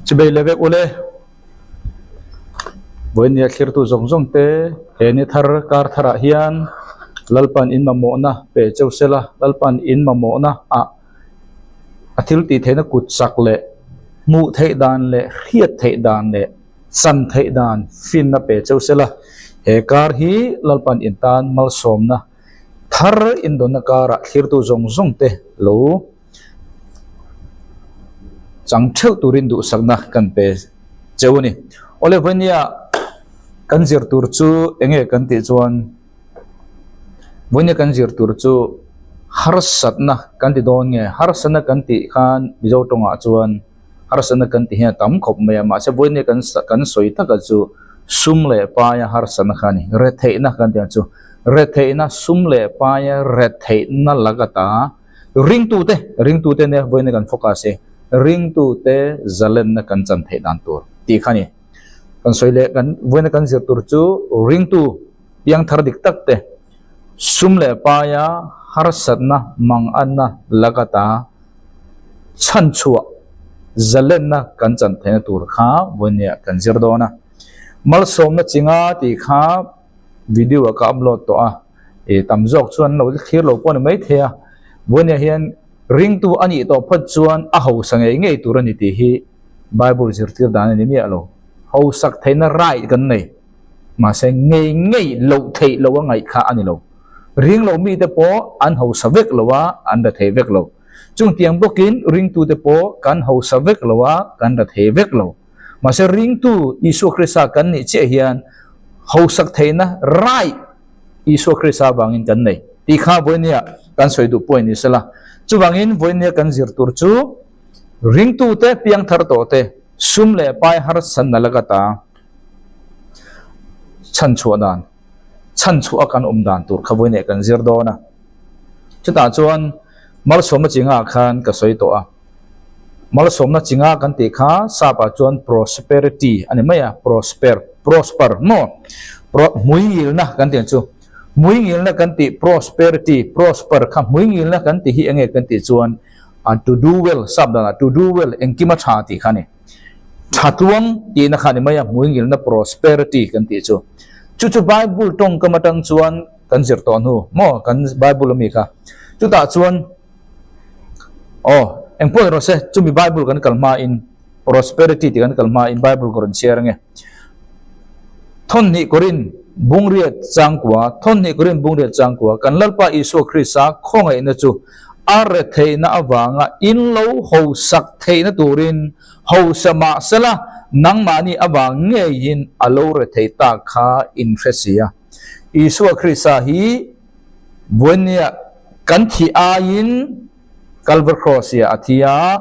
Chibei leh vek ule. Vawinia thlirtu zawng zawng te he ni thar kar tharah hian Lalpan in mamawhna pe cheu sela, Lalpan in mamawhna ah a thil tih theihna kut chak leh hmuh theih dan leh hriat theih dan leh chan theih dan finna pe cheu sela, he kar hi Lalpan in tan malsawmna thar indawnna karah thlirtu zawng zawng te lo Chang theuh turin duhsakna kan pe cheu a ni. Awle vawinia kan zir tur chu eng nge kan tih chuan vawinia kan zir tur chu harsatna kan ti dawn nge harsatna kan tih khan Mizo tawngah chuan harsatna kan ti hian a tam khawp mai a mahse vawinia kan kan sawi taka chu sum leh paia harsatna kha a ni retheihna kan tih ang chu retheihna sum leh paia retheihna laka ta. Ringtute, ringtute nia vawiin kan focus hi, ringtute zalenna kan chan theih dan tur tih kha a ni. Kan sawi leh kan vawiin kan zir tur chu ringtu piang thar dik tak te sum leh paia harsatna manganna lakata chhanchhuah zalenna kan chan theihna tur kha vawiin kan zir dawn a. Malsawmna chinga tih kha video ah ka upload tawh a. Ih tam zawk chuan an lo thlir lo pawh a ni maithei a, Vawinia hian ringtu a nih tawh phawt chuan a hausa ngei ngei tur a ni tih hi Bible zirtir dan a ni miah lo. Hausak theihna right kan nei, mahse ngei ngei loh theih loh a ngaih kha a ni lo. Ring lo mite pawh an hausa vek lo a, an ra thei vek lo. Chungtiang bawkin ringtute pawh kan hausa vek lo a, kan ra thei vek lo. Mahse ringtu Isua Krista kan nih chiah hian hausak theihna right Isua Krista avangin kan nei tih kha vawinia kan sawi duh pawh a ni sela. Chuvangin vawinia kan zir tur chu ringtute piangthar tawhte sum leh pai harsatna laka ta chhanchhuah dan, chhanchhuah a kan awm dan tur kha vawinia kan zir dawn a. Chutah chuan malsawmna chingah khan ka sawi tawh a. Malsawmna chinga kan tih kha sap ah chuan prosperity a ni mai a, prosper, prosper maw? Pro, hmuingilna kan tih ang chu. Hmuingilna kan tih prosperity, prosper kha hmuingilna kan tih hi eng nge kan tih chuan a to do well, sap danah to do well, engkima tha tih kha a ni. Tha tluang tihna kha a ni mai a, hmuingilna prosperity kan tih chu. Chu chu Bible tawngkam atang chuan kan zir tawh hnu maw kan Bible ami kha. Chutah chuan. Aw, eng pawh erawh se, chumi Bible kan kal hmain, prosperity tih kan kal hmain Bible ka rawn chhiar ange. Thawnhnih Korin bungriat changkua, Thawnhnih Korin bungriat changkua, kan Lalpa Isua Krista khawngaihna chu a retheihna avanga in lo hosak theihna turin hosa mah sela nangmahni avang ngeiin a lo rethei tak kha in hre si a. Isua Krista hi Vawinia kan thih aiin Calvary Cross hi a thi a,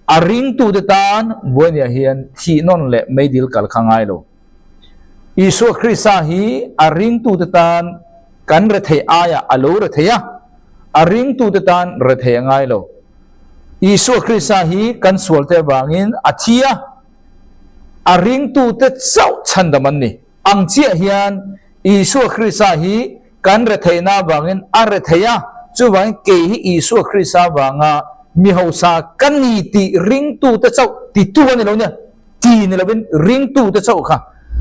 a ringtute tan Vawinia hian thih nawn leh meidil kal kha ngai lo. Isua Krista hi a ringtute tan kan rethei aiah a lo rethei a, a ringtute tan rethei a ngai lo. Isua Krista hi kan sualte avangin a thi a, a ringtute chauh chhandam an ni. Ang chiah hian Isua Krista hi kan retheihna avangin a rethei a, chuvangin kei hi Isua Krista avanga mi hausa ka ni tih ringtute chauh titu a ni lo nia, ti ni lovin ringtute chauh kha.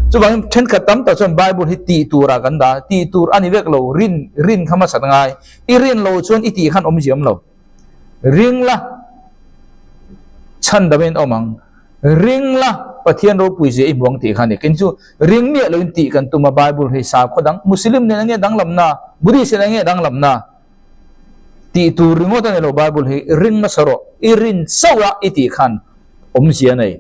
Chuvangin thenkhat tam tak chuan Bible hi tih turah kan dah a, tih tur a ni vek lo, rin rin kha hmasat ngai. I rin lo chuan i tih khan awmziam lo. Ring la, chhandamin awm ang. Ring la, Pathian ropui zia i hmuang tih kha a ni. Kei chu ring miah loin tih kan tum a, Bible hi sakhaw dang, Muslim nen enge danglamna, Buddhist nen enge danglamna tih tur ringawt a ni lo Bible hi ring nasa rawh, i rin chauh a i tih khan awmzia a nei.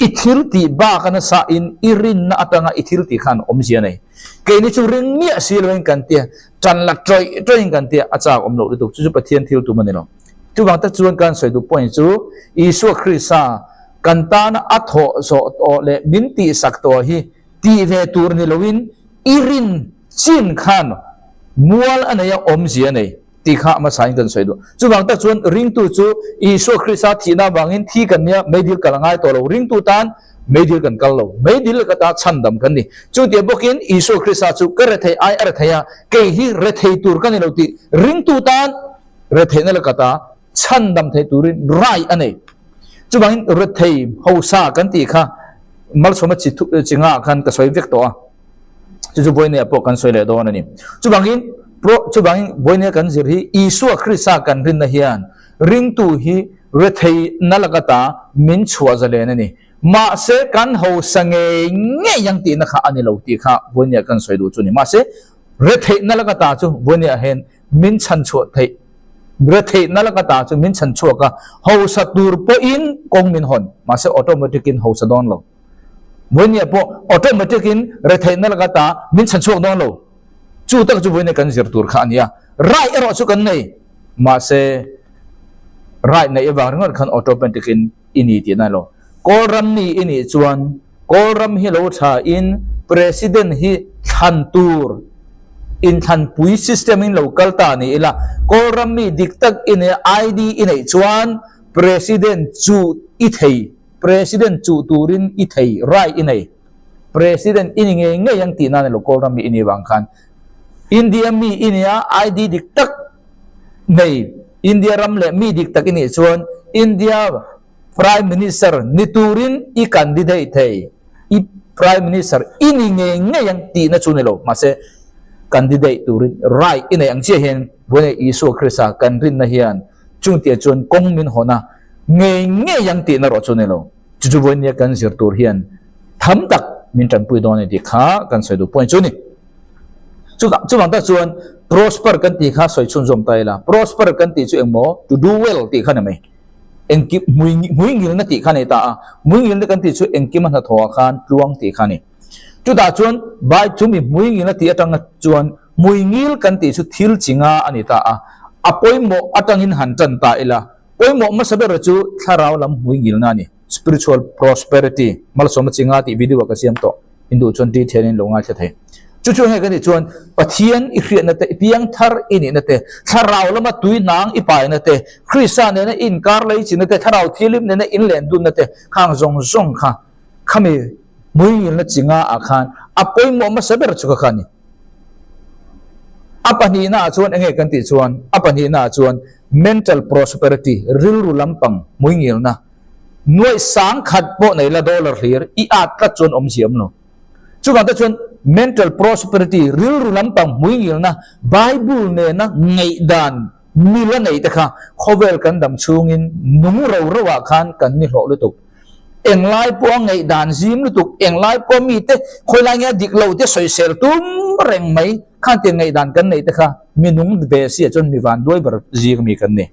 I thil tih bak a nasa in i rinna atanga i thil tih khan awmzia a nei. Keini chu ring miah si loin kan tia, tan la tawih tawih in kan tia, a chak awm loh lutuk. Chu chu Pathian thil tum a ni lo. Chuvang tak chuan kan sawi duh point chu Isua Krista kan tana a thawh zawh tawh leh min tihsak tawh hi tih ve tur ni loin i rin chin khan mual a nei a, awmzia a nei tih kha hmasain kan sawi duh. Chuvang tak chuan ringtu chu Isua Krista thihna avangin thi kan nia, meidil kal a ngai tawh lo. Ringtu tan meidil kan kal lo, meidil ka ta chhandam kan ni. Chutiang bawkin Isua Krista chu ka rethei ai a rethei a, kei hi rethei tur ka ni lo tih ringtu tan Retheihna lakata chhandam thei turin rai a nei. Chuvangin rethei hausa kan tih kha malsawmna chi chi ngah khan ka sawi vek tawh a, chu chu vawinia pawh kan sawi leh dawn a ni. Chuvangin pro chuvangin vawinia kan zir hi Isua Krista kan rinna hian ringtu hi rethei na laka ta min chhuah zalen a ni. Mahse kan hausa ngei ngei ang tihna kha a ni lo tih kha vawinia kan sawi duh chu a ni. Mahse retheihna laka ta chu vawinia hian min chhan chhuah theih retheihna laka ta chu min chhan chhuak a, hausa tur pawhin kawng min hawn, mahse automatic in hausa dawn lo. Vawinia pawh automatic in retheihna laka ta min chhan chhuak dawn lo. Chu tak chu vawinia kan zir tur kha a ni a. Right erawh chu kan nei, mahse right neih avang ringawt khan automatic in i ni tih na lo. Kawlram mi i nih chuan Kawlram hi lo tha in President hi thlan tur inthlanpui system in lo kal ta ni ila, Kawlram mi dik tak i nei ID i neih chuan President chu i thei, President chuh turin i thei, right i nei. President i ni ngei ngei ang tih nan ilo Kawlram mi i nih vang khan India mi i nia ID dik tak nei India ram leh mi dik tak i nih chuan India Prime Minister ni turin i candidate thei, i Prime Minister i ni ngei ngei ang tihna chu ni lo, mahse candidate turin right i nei ang chiah hian Vawiin Isua Krista kan rinna hian chungtiah chuan kawng min hawn a, ngei ngei ang tihna erawh chu ni lo. Chu chu Vawiin kan zir tur hian tham tak min tanpui dawn a ni tih kha kan sawi duh point chu a ni. Chuvang tak chuan prosper kan tih kha sawi chhunzawm ta ila, prosper kan tih chu engmaw to do well tih kha ni mai. Engkim hmuingilna tih kha a ni ta a, hmuingilna kan tih chu engkim a hnathawhah khan tluang tih kha a ni. Chutah chuan bai chu mi hmuingilna tih atanga chuan hmuingil kan tih chu thil chi nga a ni ta a, a pawimawh atangin han tan ta ila, pawimawh hmasa ber chu thlarau lam hmuingilna a ni, spiritual prosperity, malsawmna chi nga tih video ah ka siam tawh. Hindu chuan ṭi thianin lo ngaithla thei. Chu chu hei ka nih chuan Pathian i hriatna te, i piangthar i nihna te, thlarau lama tui hnang i paina te, Krista nena i inkar lei chinna te, thlarau thilim nena in len dunna te, khang zawng zawng kha khami hmuingilna chi nga ah khan a pawimawh hmasa ber chu kha kha a ni. A pahnihna ah chuan enge kan tih chuan a pahnihna ah chuan mental prosperity, rilru lampang hmuingilna, Nuaih sang khat pawh nei la dollar hlir i at tlat chuan awm ziam lo. Chuvang te chuan mental prosperity, rilru lampang hmuingilna, Bible nena ngaihdan mil a nei te kha khawvel kan dam chhungin nung ro ro ah khan kan ni hlawh lutuk. Englai pawh a ngaihdan zim lutuk, englai pawh mite khawilai nge a dik lo te sawisel tum reng mai khan tiang ngaihdan kan neih te kha mi nung ve si ah chuan mi vanduai ber zing mi kan ni.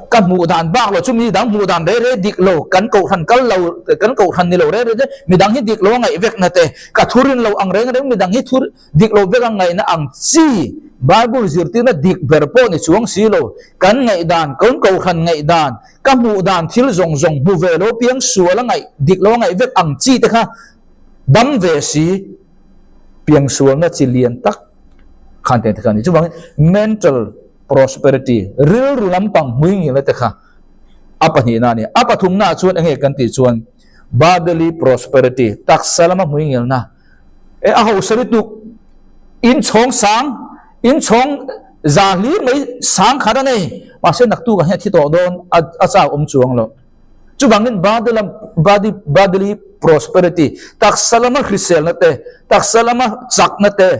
Ka hmuh dan bak lo chu mi dang hmuh dan reh reh dik lo, kan kohhran kal lo, kan kohhran ni lo reh reh te, mi dang hi dik lo a ngaih vekna te, ka thu rin lo ang reng reng mi dang hi thu dik lo vek a ngaihna ang chi, Bible zirtirna dik ber pawh ni chuang si lo, kan ngaihdan, kan kohhran ngaihdan, ka hmuh dan thil zawng zawng hmu ve lo piang sual a ngaih dik lo a ngaih vek ang chi te kha dam ve si, piang sualna chi lian tak khan te kha a ni. Chuvangin mental prosperity, rilru lampang hmuingilna te kha a pahnihna a ni. A pathumnaah chuan enge kan tih chuan bodily prosperity, taksa lama hmuingilna. E a hausa lutuk, inchhawng sang, inchhawng za hlir mai sang khat a nei, mahse naktuk ah hian a thi tawh dawn, a chak awm chuang lo. Chuvangin body, bodily prosperity, taksa lama hriselna te, taksa lama chakna te,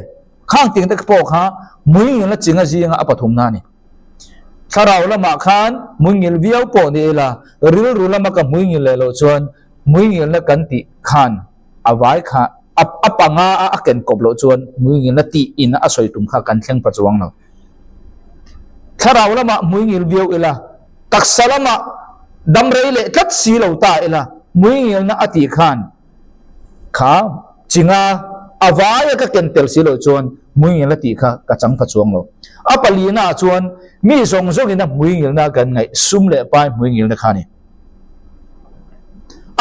Khang ting te pawh kha hmuingilna chinga zinga a pathumna a ni. Thlarau lamah khan hmuingil viau pawh ni ila, rilru lama ka hmuingil leh loh chuan hmuingilna kan tih khan a vai kha a panga a a ken kawp loh chuan hmuingilna tih in a sawi tum kha kan thleng pa chuang lo. Thlarau lamah hmuingil viau ila, taksa lamah damrei leh tlat si lo ta ila, hmuingilna a tih khan Kha chinga a vaia ka ken tel si loh chuan hmuingil a tih kha ka chang pha chuang lo. A palina ah chuan mi zawng zawngin a hmuingilna kan ngaih sum leh pai hmuingilna kha a ni.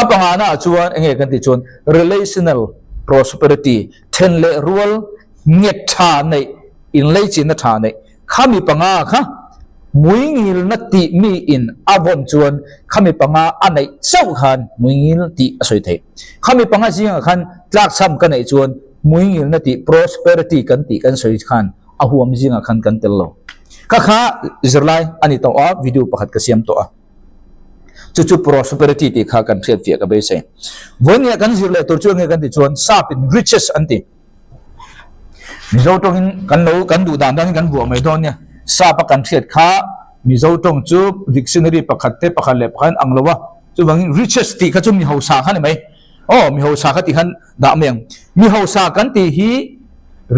A pangana ah chuan enge kan tih chuan relational prosperity, then leh rual nget tha neih, inleichinna tha neih. Khami panga kha hmuingilna tih mi in a vawn chuan khami panga a neih chauh khan hmuingil tih a sawi theih. Khami panga zingah khan tlakchham ka neih chuan hmuingilna tih prosperity kan tih kan sawi khan a huam zingah khan kan tel lo. Kha kha zirlai a ni tawh a, video pakhat ka siam tawh a. Chu chu prosperity tih kha kan hriat fiah ka beisei. Vawinia kan zir leh tur chu enge kan tih chuan sap in riches an ti. Mizo tawngin kan lo kan duh dan danin kan vuah mai dawn nia. Sap a kan hriat kha Mizo tawng chu dictionary pakhat te pakhat leh pakhat an ang lo a. Chuvangin riches tih kha chu mi hausa kha ni mai. Aw mi hausa kha tih khan dah mai ang. Mi hausa kan tih hi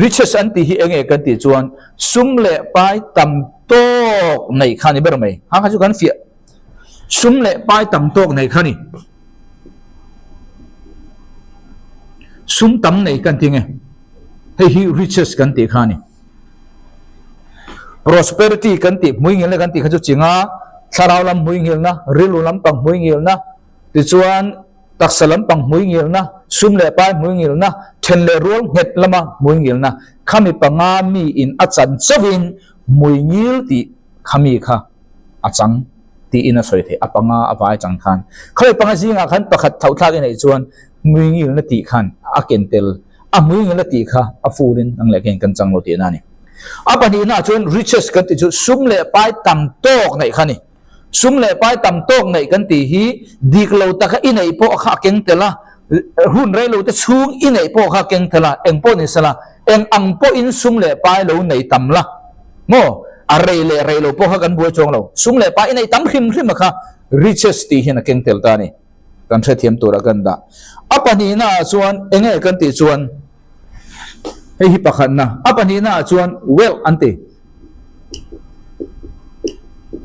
riches an tih hi enge kan tih chuan sum leh pai tam tawk nei kha ni ber mai. Ha kha chu kan fiah sum leh pai tam tawk nei kha ni. Sum tam nei kan ti nge. Hei hi riches kan tih kha ni. Prosperity kan tih hmui ngilna kan tih kha chu chinga thlarau lam hmui ngilna, rilru lampang hmui ngilna, tichuan taksa lampang hmui ngilna, sum leh pai hmui ngilna, then leh rual nghet lama hmui ngilna, khami panga mi in a chan chauhin hmui ngil tih khami kha a chang tiin a sawi theih, a panga a vai chang khan. Khami panga zingah khan pakhat tho thlak i neih chuan hmui ngilna tih khan a ken tel, a hmui ngilna tih kha a fulin ang leh khin kan chang lo tihna a ni. A pahnihnaah chuan riches kan tih chu sum leh pai tam tawk neih kha a ni. Sum leh pai tam tawk neih kan tih hi dik lo taka i neih pawh kha a keng tel a, hun rei lo te chhung i neih pawh kha a keng tel a, eng pawh ni sela, eng ang pawhin sum leh pai lo nei tam la maw? A rei leh rei lo pawh kha kan buai chuang lo. Sum leh pai i neih tam hrim hrim a kha riches tih hian a keng tel ta a ni. Kan hrethiam tura kan dah. A pahnihna ah chuan eng nge kan tih chuan hei hi pakhatna. A pahnihna ah chuan wealth an ti.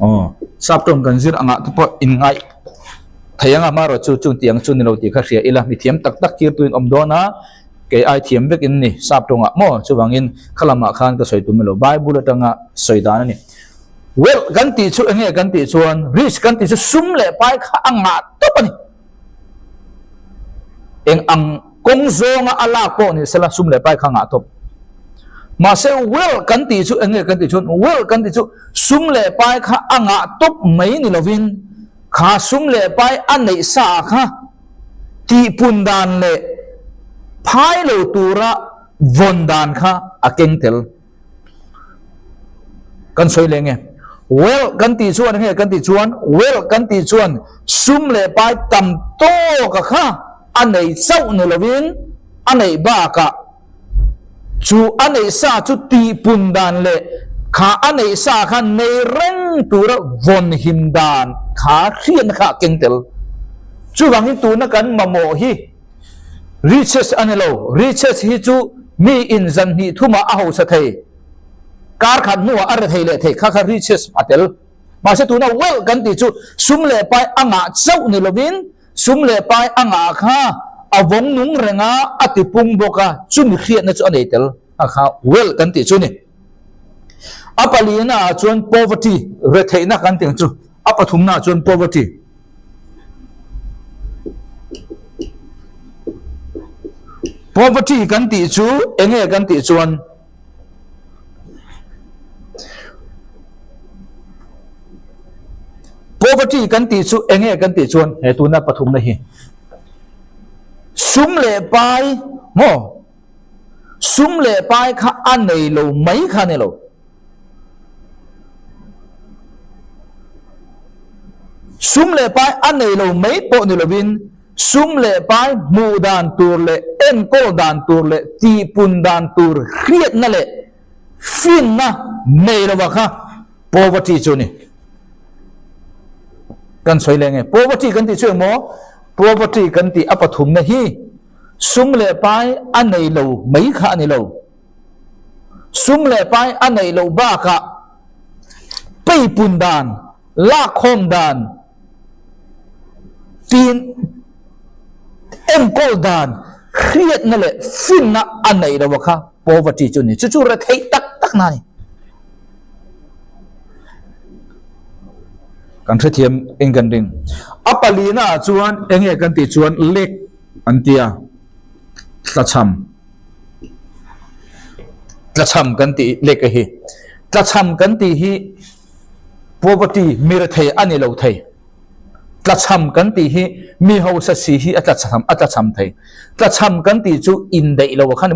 Aw, sap tawng kan zir angah te pawh inngaih thei anga hmarawh chu chung tiang chu ni lo tih kha hria ila mithiam tak tak tirtu in awm dawn a, kei ai thiam vek in ni sap tawngah maw chuvangin kha lamah khan ka sawi tum elo Bible atanga sawi dan a ni. Wealth kan tih chu enge kan tih chuan rich kan tih chu sum leh pai kha a ngah tawp a ni. Eng ang kawng zawnga a lak pawh ni sela sum leh pai kha ngah tawp. Mahse wealth kan tih chu enge kan tih chuan wealth kan tih chu sum leh pai kha a ngah tawp mai ni lovin kha sum leh pai a neih sa kha tihpun dan leh phai lo tura vawn dan kha a keng tel. Kan sawi leh nge? Wealth kan tih chuan enge kan tih chuan wealth kan tih chuan sum leh pai tam tawka kha a nei chauh ni lovin a neih bakah chu a neih sa chu tihpun dan leh kha a neih sa kha nei reng tura vawn him dan kha hriatna kha a keng tel. Chuvangin tuna kan mamawh hi Riches a ni lo. Riches hi chu mi in zan hnih thumah a hausa thei, kar khat hnuah a re thei leh thei kha kha riches a tel. Mahse tuna wealth kan tih chu sum leh pai a ngah chauh ni lovin sum leh pai a ngah kha a vawng nung reng a, a ti pung bawk a, chumi hriatna chu a nei tel a kha wealth kan tih chu ni. A palina ah chuan poverty, retheihna kan tih ang chu. A pathumna ah chuan poverty. Poverty kan tih chu enge kan tih chuan Poverty kan tih chu enge kan tih chuan he tuna pathumna hi sum leh pai maw sum leh pai kha a nei lo mai kha a ni lo. Sum leh pai a nei lo mai pawh ni lovin sum leh pai hmuh dan tur leh enkawl dan tur leh tihpun dan tur hriatna leh finna nei lova kha poverty chu a ni. Kan sawi leh nge? Poverty kan tih chu engmaw? Poverty kan tih a pathumna hi sum leh pai a nei lo mai kha a ni lo. Sum leh pai a neih loh bakah peipun dan, lakkhawm dan, tin enkawl dan, hriatna leh finna a neih loh a kha poverty chu a ni. Chu chu retheih tak tak na a ni. Kan hrethiam eng kan ring. A palina ah chuan enge kan tih chuan lek an tia tlachham. Tlachham kan tih lek a hi. Tlachham kan tih hi poverty mi rethei a ni lo thei. Tlachham kan tih hi mi hausa si hi a tlachham a tlachham thei. Tlachham kan tih chu indaih lo kha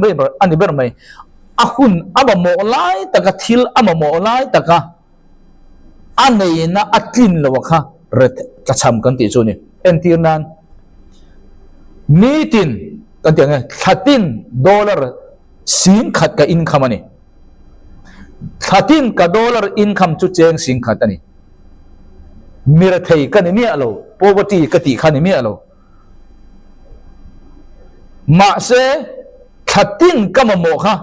a ni ber mai. A hun a mamawh lai taka thil a mamawh lai taka a neihna a tlin lo kha. Ret tlachham kan tih chu a ni. Entir nan nitin kan tih ang e, thlatin dollar 10,000 ka income a ni. Thlatin ka dollar income chu cheng 10,000 a ni. Mirethei ka ni miah lo, poverty ka tih kha ni miah lo. Mahse thlatin ka mamawh kha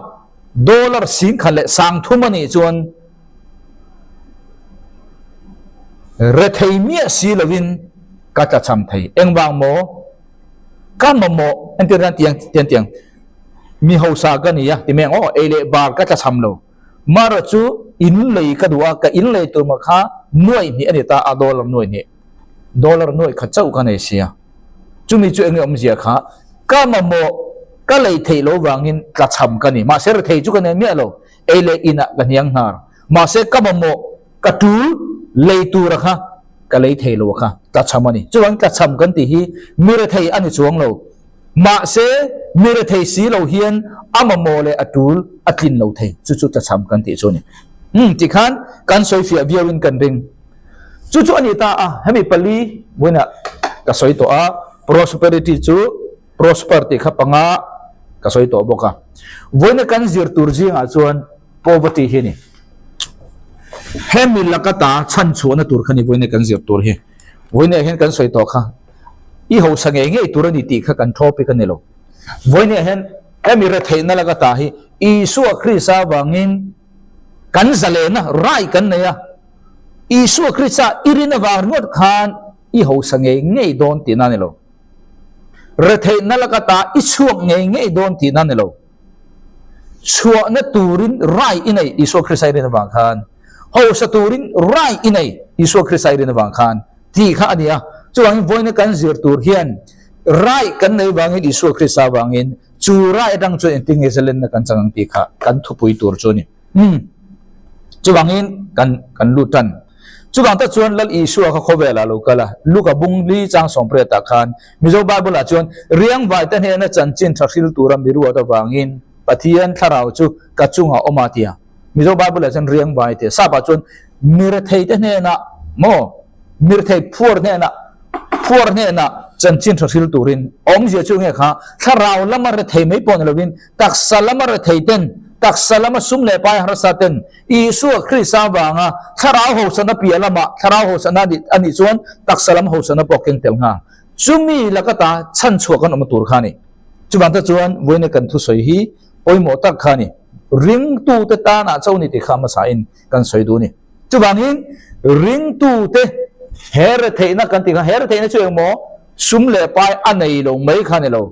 dollar 10,030 a nih chuan Rethei miah si lovin ka tlachham thei. Engvang maw? Ka mamawh entir hian tiang tiang tiang mi hausa ka ni a ti mai ang aw, ei leh bar ka tlachham lo. Mara chu in lei ka duh a, ka in lei tur mah kha nuaih hnih a ni ta a, dollar nuaih hnih. Dollar nuaih khat chauh ka nei sia. Chumi chu enge awmzia kha ka mamawh ka lei theih lo vangin tlachham ka ni. Mahse rethei chu ka nei miah lo. Ei leh inah ka hniang hnar. Mahse ka mamawh ka tul lei tura kha ka lei thei lo kha tlachham a ni. Chuvangin tlachham kan tih hi mi rethei a ni chuang lo. Mahse mi rethei si lo hian a mamawh leh a tul a tlin lo thei. Chu chu tlachham kan tih chu a ni. Umm tikhan kan sawifiah viauin kan ring. Chu chu a ni ta a, hemi pali vawiinah ka sawi tawh a, prosperity chu Prosper tih kha panga ka sawi tawh bawk a. Vawiina kan zir tur zingah chuan poverty hi a ni. Hemi laka ta chhan chhuahna tur kha ni vawiina kan zir tur hi. Vawiina hian kan sawi tawh kha i hausa ngei ngei tur a ni tih kha kan topic a ni lo. Vawiina hian hemi retheihna laka ta hi Isua Krista avangin kan zalena rai kan nei a. Isua Krista i rin avang ringawt khan i hausa ngei ngei dawn tihna a ni lo. Retheihna laka ta i chhuak ngei ngei dawn tihna a ni lo. Chhuahna turin rai i nei Isua Krista i rin avang khan, hausa turin rai i nei Isua Krista i rin avang khan tih kha a ni a. Chuvangin vawiina kan zir tur hian rai kan nei vangin Isua Krista avangin chu rai atang chuan engtin nge zalenna kan chang ang tih kha kan thupui tur chu a ni. Umm. Chuvangin kan kan lut tan. Chuvang tak chuan Lal Isua kha khawvelah a lo kal a, Luka bung li chang sawmriatah khan Mizo Bible-ah chuan riangvai te hnena chanchin tha hril tura mi ruat avangin Pathian thlarau chu ka chungah awm a ti a. Mizo Bible-ah chuan riangvai te, Sapah chuan mirethei te hnenah maw, mirethei phuar hnenah, phuar hnenah chanchin tha hril turin awmzia chu nge kha thlarau lama rethei mai pawh ni lovin taksa lama rethei ten, taksa lama sum leh pai harsa ten Isua Krista avanga thlarau hosana piah lamah thlarau hosana a nih chuan taksa lam hosana pawh keng tel nghal. Chumi laka ta chhan chhuah kan awm tur kha a ni. Chuvang te chuan vawiina kan thusawi hi pawimawh tak kha a ni. Ringtute tanah cho ni tih kha hmasain kan sawi duh a ni. Chuvangin ringtute he retheihna kan tih kha he retheihna chu engmaw sum leh pai a nei lo mai kha a ni lo.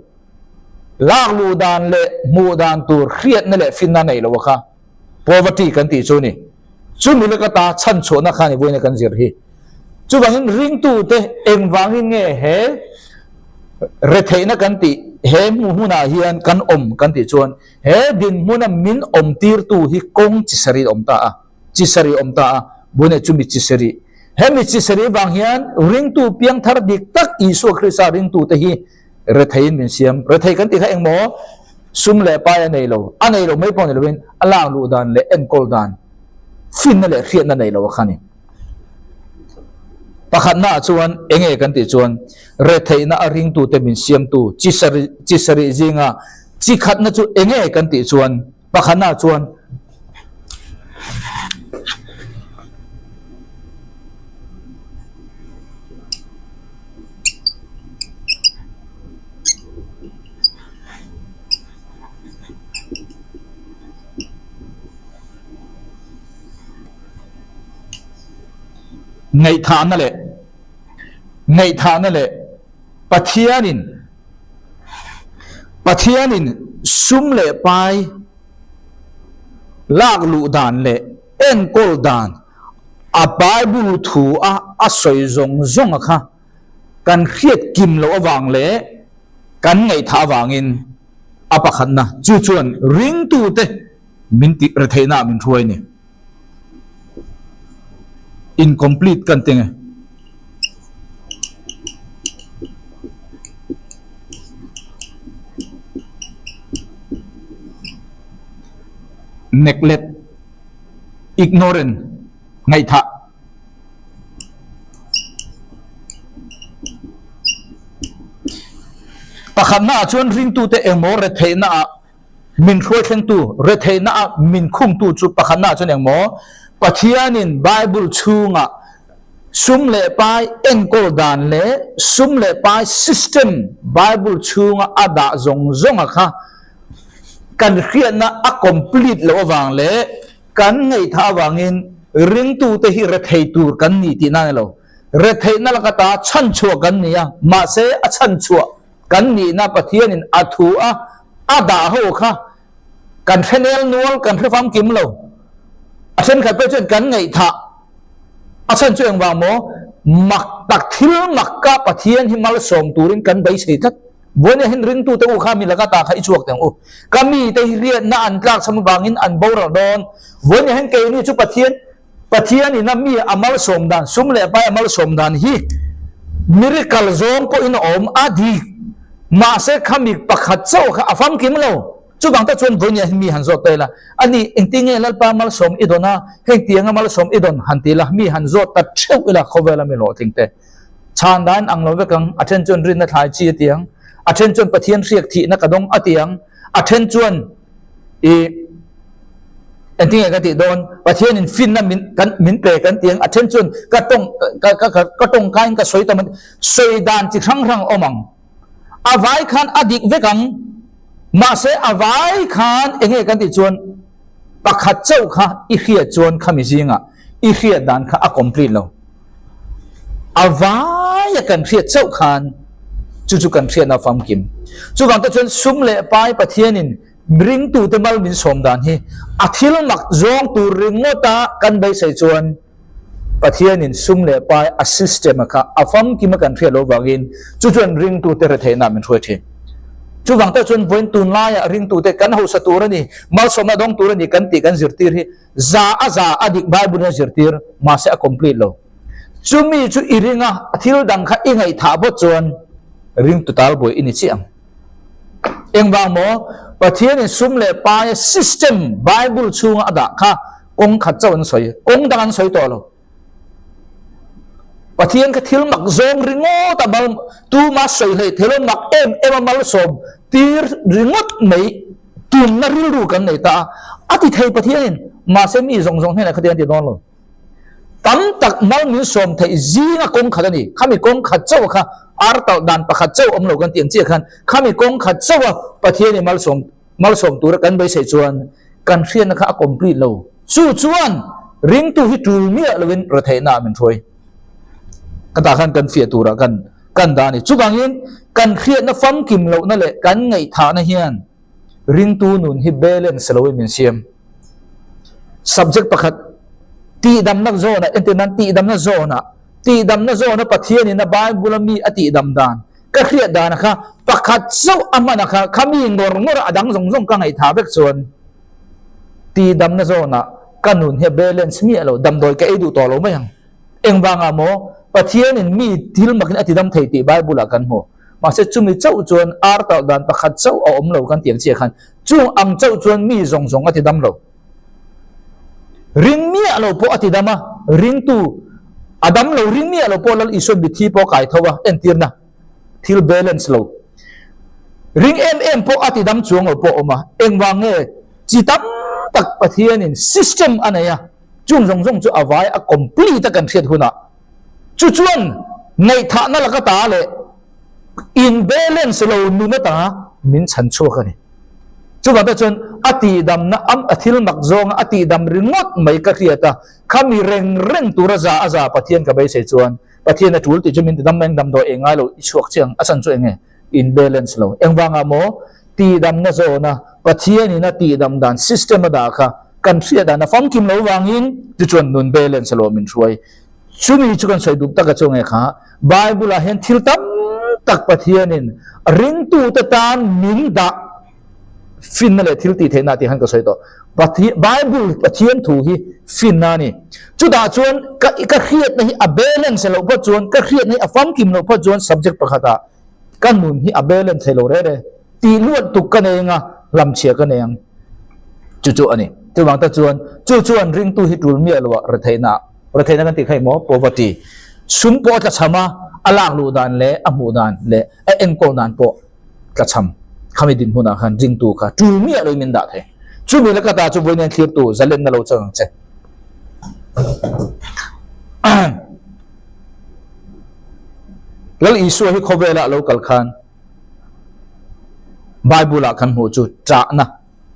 Lak luh dan leh hmuh dan tur hriatna leh finna nei lo a kha. Poverty kan tih chu ni. Chumi laka ta chhan chhuahna kha ni vawiina kan zir hi. Chuvangin ringtute engvangin nge he retheihna kan tih he hmuh hmunah hian kan awm kan tih chuan he dinhmuna min awm tirtu hi kawng chi sarih awm ta a, chi sarih awm ta a, vawiina chumi chi sarih. Hemi chi sarih vang hian ringtu piangthar dik tak Isua Krista ringtute hi Retheiin min siam. Rethei kan tih kha engmaw sum leh pai a nei lo. A nei lo mai pawh ni lovin a lak luh dan leh enkawl dan finna leh hriatna nei lo a kha ni. Pakhatna ah chuan enge kan tih chuan retheihna a ringtute min siamtu chi sarih chi sarih zinga chi khatna chu enge kan tih chuan pakhatna ah chuan Ngaihthahna leh Ngaihthahna leh Pathianin Pathianin sum leh pai lak luh dan leh enkawl dan a Bible thu a a sawi zawng zawng a kha kan hriat kim loh avang leh kan ngaihthah avangin a pakhatna chu chuan ringtute min tih retheihna ah min hruai a ni. Incomplete kan ti nge. Neglect, ignorant, ngaihthah. Pakhatnaah chuan ringtute engmaw retheihnaah min hruai thlengtu, retheihnaah min khungtu chu pakhatnaah chuan engmaw Pathianin Bible chhungah sum leh pai enkawl dan leh sum leh pai system Bible chhunga a dah zawng zawnga kha kan hriatna a complete loh avang leh kan ngaihthah avangin ringtute hi rethei tur kan ni tihna a ni lo. Retheihna laka ta chhanchhuah kan ni a, mahse a chhanchhuah kan nihna Pathianin a thu a a dah ho kha kan hre nel nual, kan hre famkim lo. A thenkhat pawh chuan kan ngaihthah a chhan chu engvang maw? Mak tak thil mak ka Pathian hi malsawm turin kan beisei tlat. Buaina hian ringtute u kha mi laka ta kha i chhuak teh ang u. Ka mite hi riatna an tlak cham avangin an boral dawn. Buaina hian keini chu Pathian Pathianin a mi a malsawm dan, sum leh pai a malsawm dan hi miracle zawng pawhin a awm a dik. Mahse khami pakhat chauh kha a famkim lo. Chuvang tak chuan vawinia hi mi han zawt ta ila, a ni engtin nge Lalpa malsawm i dawn a, heng tianga malsawm i dawn han ti ila, mi han zawt ta theuh ila khawvela mi hlawhtling te. Chhan dan ang lo vek ang, a then chuan rinna thlai chi a ti ang, a then chuan Pathian hriak thihna ka dawng a ti ang, a then chuan i engtin nge ka tih dawn, Pathianin finna min kan min pe kan ti ang, a then chuan ka tawng ka ka ka tawngkaiin ka sawi tam a ti, sawi dan chi hrang hrang a awm ang. A vai khan a dik vek ang, mahse a vai khan eng nge kan tih chuan pakhat chauh kha i hriat chuan khami zingah i hriat dan kha a complete lo. A vaia kan hriat chauh khan chu chu kan hriatna famkim. Chuvang te chuan sum leh pai Pathianin ringtute mal min sawm dan hi a thil mak zawng tur ringawta kan beisei chuan Pathianin sum leh pai a system a kha a famkim a kan hriat loh vangin chu chuan ringtute retheihna min hruai thin. Chuvang te chuan vawiin tunlaiah ringtute kan hausa tur a ni, malsawmna dawng tur a ni kan tih kan zirtir hi Za a za a dik Bible in a zirtir, mahse a complete lo. Chumi chu i ring a, thil dang kha i ngaihthah bawt chuan ring tu tal buai i ni chiah ang. Engvang maw? Pathianin sum leh paia system Bible chhunga a dah kha kawng khat chauh an sawi, kawng dang an sawi tawh lo. Pathian kha thil mak zawng ringawt a mal, tuma sawi hleih thei lo mak em em a malsawm tir ringawt mai tunna rilru kan nei ta a, a ti thei Pathianin, mahse mi zawng zawng hnenah khatiang a ti dawn lo. Tam tak mal min sawm theih zinga kawng khat a ni, khami kawng khat chauh kha ar talh dan pakhat chauh awm lo kan tih ang chiah khan khami kawng khat chauh a Pathianin malsawm malsawm tura kan beisei chuan kan hriatna kha a complete lo. Chu chuan ringtu hi tul miah loin retheihna ah min hruai. Ka tah khan kan fiah turah kan kan dah a ni. Chuvangin kan hriatna famkim lohna leh kan ngaihthahna hian ringtu nun hi balance loin min siam. Subject pakhat tihdamna zawnah entir nan tihdamna zawnah tihdamna zawna Pathianin a Bible a mi a tihdam dan ka hriat dana kha pakhat chauh a hman a kha kha mi ngawr ngawr a dang zawng zawng ka ngaihthah vek chuan Tidamna zawnah ka nun hi a balance miah lo, damdawi ka ei duh tawh lo mai ang. Engvangah maw? Pathianin mi thil makin a tidam thei tih Bible-ah kan hmu. Mahse chumi chauh chuan ar talh dan pakhat chauh a awm lo kan ti ang chiah khan chung ang chauh chuan mi zawng zawng a tidam lo. Ring miah lo pawh a tidam a, ringtu a dam lo ring miah lo pawh Lal Isuan mitthi pawh a kai tho a, entirna. Thil balance lo. Ring em em pawh a ti dam chuang lo pawh awm a, engvang nge chi tam tak Pathianin system a nei a, chung zawng zawng chu a vai a complete a kan hriat hunah chu chuan ngaihthahna laka ta leh in balance lo nun ata min chhan chhuak a ni. Chuvang te chuan a tihdamna am a thil mak zawnga a tihdam ringawt mai ka hriat a, khami reng reng tura za a za Pathian ka beisei chuan Pathian a tul tih chu min ti dam mai ang, damdawi eng ngai lo i chhuak chiang, a chan chu eng nge? In balance lo. Engvangah maw? Tihdamna zawna Pathianin a tihdam dan system a dah kha kan hriat dan a famkim lo vangin tichuan nun balance lo min hruai. Chumi chu kan sawi duh tak a chu nge kha Bible ah hian thil tam tak Pathianin ringtute tan min dah finna leh thil tih theihna tih khan ka sawi tawh. Bible Pathian thu hi finna a ni. Chutah chuan ka ka hriatna hi a balance loh phawt chuan, ka hriatna hi a famkim loh phawt chuan subject pakhatah ka nun hi a balance thei lo re re. Tih luat tuk ka nei anga hlamchhia ka nei ang. Chu chu a ni. Chuvang tak chuan chu chuan ringtu hi tul miah loah retheihna retheihna kan tih kha emaw poverty sum pawh a tlachham a, a lak luh dan leh a hmuh dan leh a enkawl dan pawh. tlachham khami dinhmunah khan ringtu kha tul miah loin min dah thei. Chumi laka ta chu vawiin thlirtu zalenna lo chang ang che. Lal Isua hi khawvelah lo kal khan Bible ah kan hmuh chu ṭahna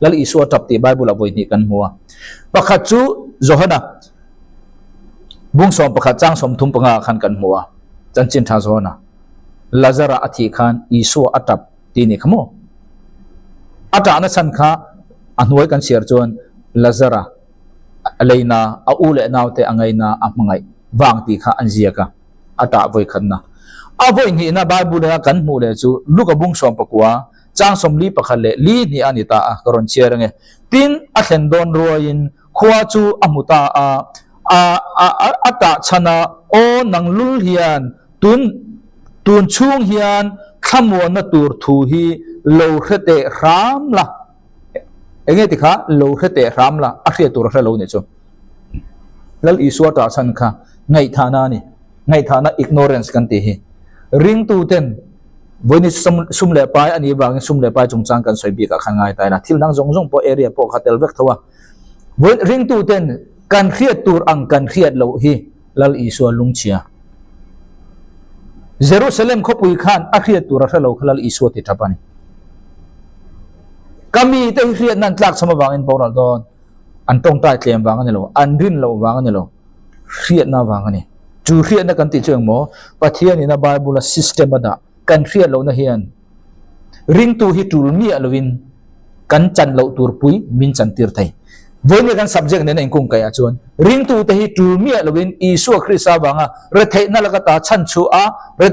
Lal Isua ṭap tih Bible ah vawi hnih kan hmu a. Pakhat chu Johana bung 11 chang 35 ah khan kan hmu a. Chanchin ṭha Johana Lazara a thih khan Isua a ṭap tih ni kha maw? A ṭahna chhan kha a hnuai kan chhiar chuan Lazara a leina, a u leh naute a ngaina, a hmangaih vang tih kha an ziak a, a ṭah vawi khatna. A vawi hnihna Bible a kan hmuh leh chu Luka bung 19 chang 41 leh li hnih a ni ta a, ka rawn chhiar ange. Tin, a thlen dawn ruaiin khua chu a hmu ta a, a a a tah chhan a, Aw nang lul hian tun tun chhung hian thlamuanna tur thu hi lo hre teh hram la. Enge ti kha lo hre teh hram la, a hriat tur a hre lo nih chu. Lal Isua tah chhan kha ngaihthahna a ni. Ngaihthahna ignorance kan tih hi. Ringtu ten vawiin sum sum leh pai a nih vangin sum leh pai chungchang kan sawi bikah khan ngai ta ila. Thil dang zawng zawng pawh area pawh kha tel vek tho a. Vawiin ringtu ten kan hriat tur ang kan hriat loh hi Lal Isua lungchhia. Jerusalem khawpui khan a hriat tur a hre lo kha Lal Isua ti tap a ni. Ka mite hi hriatna an tlak chham avangin boral dawn. An tawngtai tlem vang a ni lo, an rin loh vang a ni lo, hriatna vang a ni. Chu hriatna kan tih chu engmaw? Pathianin a Bible-a system a dah kan hriat lohna hian ringtu hi tul miah lovin kan chan loh tur pui min chan tir thei. Vawiin kan subject nen a inkung kaih ah chuan ringtute hi tul miah lovin Isua Krista vanga retheihna laka ta chhan chhuah a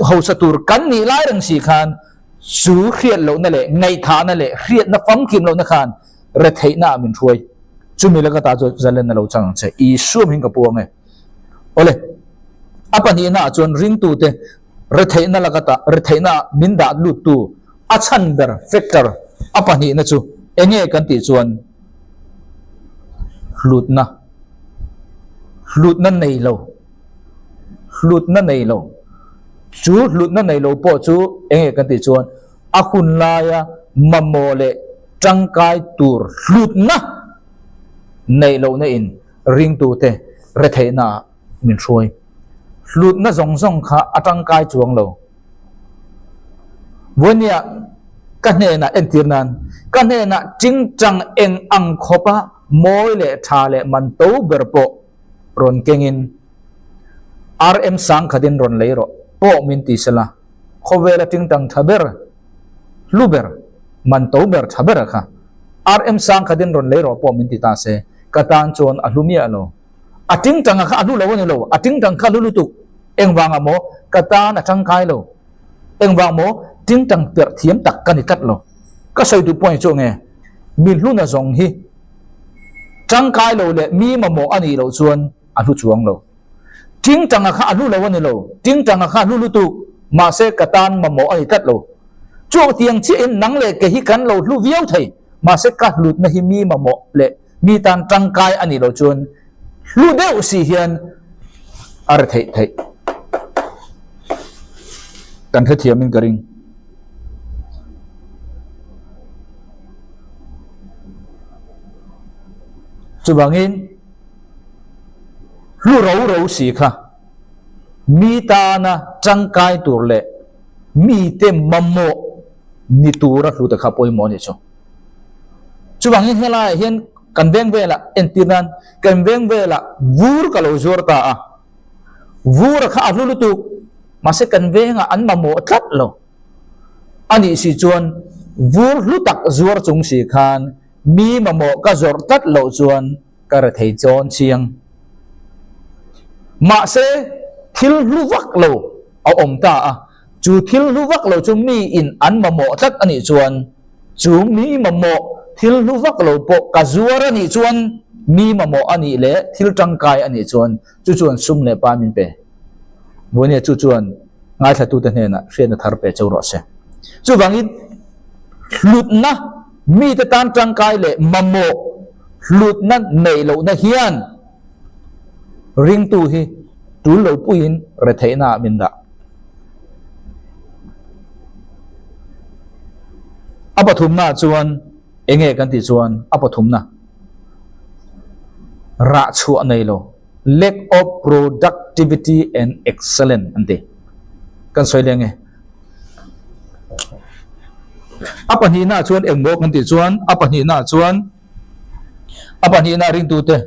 hausa tur kan nih lai reng si khan chu hriat lohna leh ngaihthahna leh hriatna famkim lohna khan retheihna ah min hruai. Chumi laka ta chu zalenna lo chang ang che. Isua hming ka puang e. Awle, a pahnihna ah chuan ringtute retheihna laka ta retheihna ah min dah luttu a chhan ber, factor, a pahnihna chu enge kan tih chuan hlutna, hlutna nei lo, hlutna nei lo. Chu hlutna nei lo pawh chu enge kan tih chuan a hun laia mamawh leh tangkai tur hlutna neih lohna in ringtute retheihna ah min hruai. Hlutna zawng zawng kha a tangkai chuang lo. Vawinia ka hnenah entir nan, ka hnenah chingchang eng ang khawpa mawi leh tha leh man to ber pawh rawn kengin RM sangkhatin rawn lei rawh pawh min ti sela, khawvela tingtang tha ber, hlu ber, man to ber tha ber kha RM sangkhatin rawn lei rawh pawh min ti ta se, ka tan chuan a hlu miah lo. A tingtang kha a hlu lo a ni lo, a tingtang kha a hlu lutuk. Engvang ah maw ka tan a tangkai lo? Engvang maw tingtang perh thiam tak ka ni tlat lo? Ka sawi duh point chu nge, mi hluna zawng hi tangkai lo leh mi mamawh a nih loh chuan a hlu chuang lo. Tingtanga kha a hlu lo a ni lo, tingtanga kha a hlu lutuk, mahse ka tan mamawh a ni tlat lo. Chutiang chiahin nang leh ke hi kan lo hlu viau thei, mahse ka hlutna hi mi mamawh leh mi tan tangkai a nih loh chuan hlu deuh si hian a ri theih theih. Kan hrethiamin ka ring. Chuvangin hlu ro ro si kha mi tana tangkai tur leh mite mamawh ni tura hlu te kha pawimawh a nih chu. Chuvangin helaiah hian kan veng velah entir nan kan veng velah vur ka lo zuar ta a, vur a kha a hlu lutuk mahse kan vengah an mamawh tlat lo a nih si chuan vur hlu tak zuar chung si khan mi mamawh ka zawrh tlat loh chuan ka rethei chawn chiang. Mahse thil hlu vak lo a awm ta a, chu thil hlu vak lo chu mi in an mamawh tlat a nih chuan chu mi mamawh thil hlu vak lo pawh ka zuar a nih chuan mi mamawh a nih leh thil tangkai a nih chuan chu chuan sum leh pa min pe. Vawinia chu chuan ngaithlatute hnenah hriatna thar pe cheu rawh se. Chuvangin hlutna mite tan tangkai leh mamawh hlutna neih lohna hian ringtu hi tul lo puiin retheihna ah min dah. A pathumna chuan enge kan tih chuan a pathumna rah chhuah nei lo, lack of productivity and excellence an ti. Kan sawi leh ange. A pahnihna chuan engmaw kan tih chuan a pahnihna chuan a pahnihna ringtute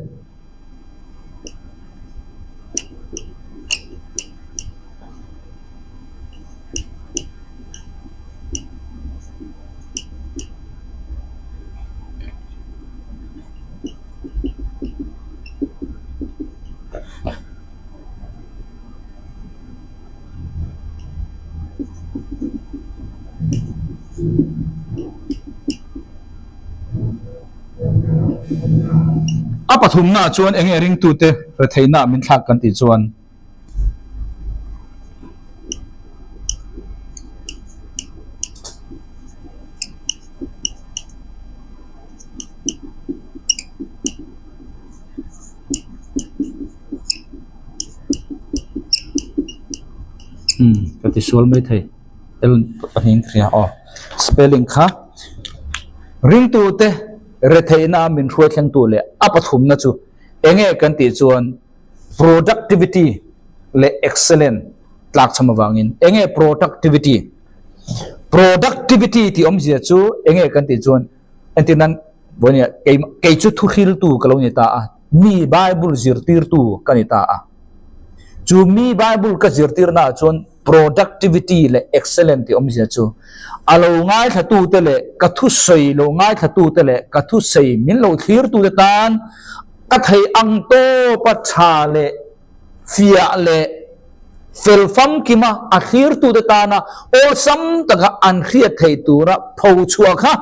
A pathumna chuan eng nge ringtute retheihna min thlak kan tih chuan Umm ka ti sual mai thei tel pahnih in ka hria aw spelling kha ringtute retheihna min hruai thlengtu leh a pathumna chu eng nge kan tih chuan productivity leh excellent tlak chham avangin eng nge productivity productivity tih awmzia chu eng nge kan tih chuan entir nan vawinia kei kei chu thu hriltu ka lo ni ta a mi bible zirtirtu ka ni ta a chu mi bible ka zirtirna ah chuan productivity leh excellent tih awmzia chu a lo ngaithlatute leh ka thusawi lo ngaithlatute leh ka thusawi min lo thlirtute tan Ka thei ang tawpa tha leh fiah leh fel famkima a thlirtute tana awlsam taka an hriat theih tura pho chhuah kha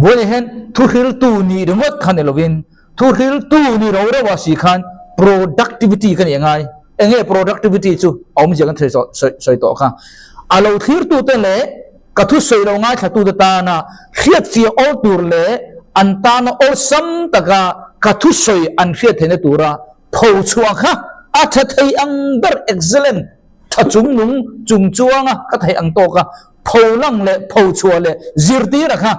buaiah hian thuhriltu nih ringawt kha ni lovin thuhriltu ni ro reuh a si khan productivity ka nih a ngai. Eng nge productivity chu a awmzia kan sawi sawi tawh kha. A lo thlirtute leh Ka thusawi lo ngaithlatute tana hriatfiah awl tur leh an tana awlsam taka ka thusawi an hriat theihna tura pho chhuah kha a tha thei ang ber excellent tha chung nung chung chuanga ka theih ang tawka pho lang leh pho chhuah leh zirtira kha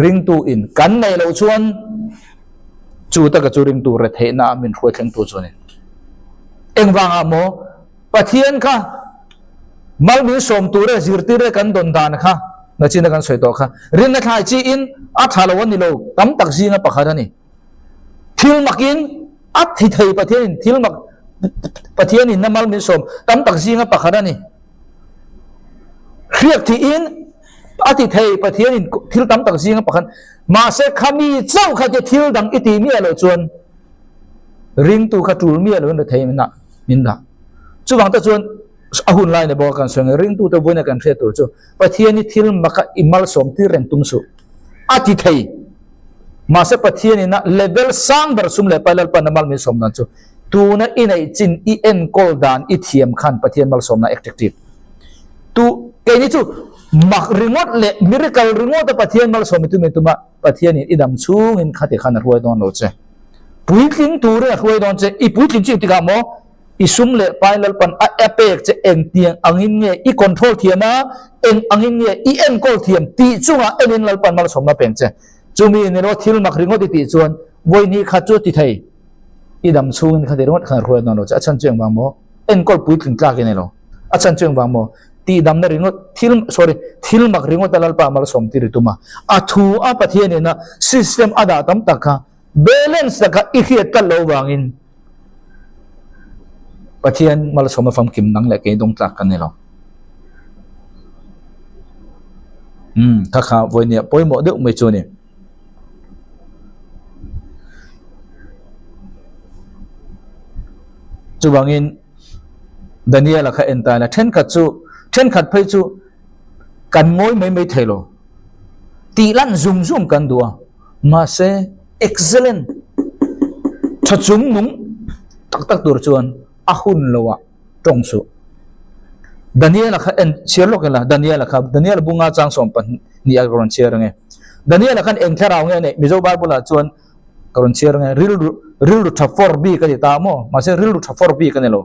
ringtu in kan neih loh chuan chu taka chu ringtu retheihna a min hruai thlengtu chuanin engvangah maw Pathian kha Mal min sawm tur e, zirtir e kan dawn dan kha nachina kan sawi tawh kha. Rinna thlai chi in a tha lo a ni lo, tam tak zinga pakhat a ni. Thil mak in a thi thei Pathian in thil mak Pathian in na mal min sawm tam tak zinga pakhat a ni. Hriak thi in a ti thei Pathian in thil tam tak zinga pakhat mahse khami chauh kha che thil dang i ti miah loh chuan ringtu kha tul miah lo in ri thei min dah. Chuvang te chuan a hun lai ni bawk a kan sawi ang ringtute vawiin kan hriat tur chu Pathian hi thil maka i malsawm tir reng tum suh a ti thei. Mahse Pathian ina level sang ber sum leh pai Lalpan a mal min sawm dan chu tuna i neih chin i enkawl dan i thiam khan Pathian malsawmna attractive tu keini chu mak ringawt leh miracle ringawt a Pathian malsawm i tum i tum a Pathian in i dam chhungin khati khan a hruai dawn lo che. Puitling turin a hruai dawn che. I puitling chu engtikah maw? I sum leh pai Lalpan a a pek che engtiang angin nge i control thiam a, eng angin nge i enkawl thiam tih chungah enin Lalpan malsawmna peng che. Chumi ni lo thil mak ringawt i tih chuan vawi hnih khat chu ti thei. I dam chhungin khati ringawt khan a hruai dawn lo che. A chhan chu engvang maw? Enkawl puitling tlak i nei lo. A chhan chu engvang maw? Tihdamna ringawt thil sorry thil mak ringawt a Lalpa malsawm tir i tum a. A thu a Pathian ina system a dah tam tak kha balance taka i hriat tlat loh vangin Pathian malsawm a famkim nang leh kei dawng tlak ka ni lo. Umm kha kha vawinia pawimawh deuh mai chu a ni. Chuvangin Daniel-a kha en ta ila thenkhat chu thenkhat phei chu kan ngawi mai mai thei lo. Tih lan zum zum kan duh a. Mahse excellent tha chung nung tak tak tur chuan a hun lo ah tawng suh. Daniel-a kha en chhiar lawk ila Daniel-a kha Daniel-a bunga chang sawm pahnih a ka rawn chhiar ange. Daniel-a khan eng thlarau nge a neih Mizo Bible ah chuan ka rawn chhiar ange rilru rilru tha for bik a ni ta maw mahse rilru tha for bik a ni lo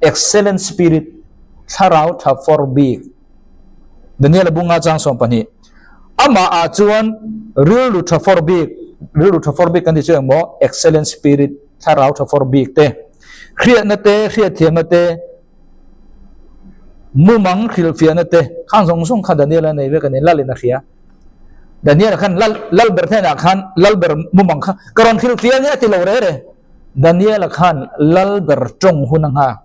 excellent spirit thlarau tha for bik. Daniel-a bunga chang 12. Amah ah chuan rilru tha fawr bik, rilru tha fawr bik kan tih chu engmaw excellent spirit, thlarau tha fawr bik te, hriatna te, hriatthiamna te, mumang hrilhfiahna te, khang zawng zawng kha Daniel-a nei vek a ni, Lalin a hria. Daniel-a khan Lal, Lalber hnenah khan Lalber mumang kha ka rawn hrilhfiah nia ti lo re re. Daniel-a khan Lalber tawng hun a nghak.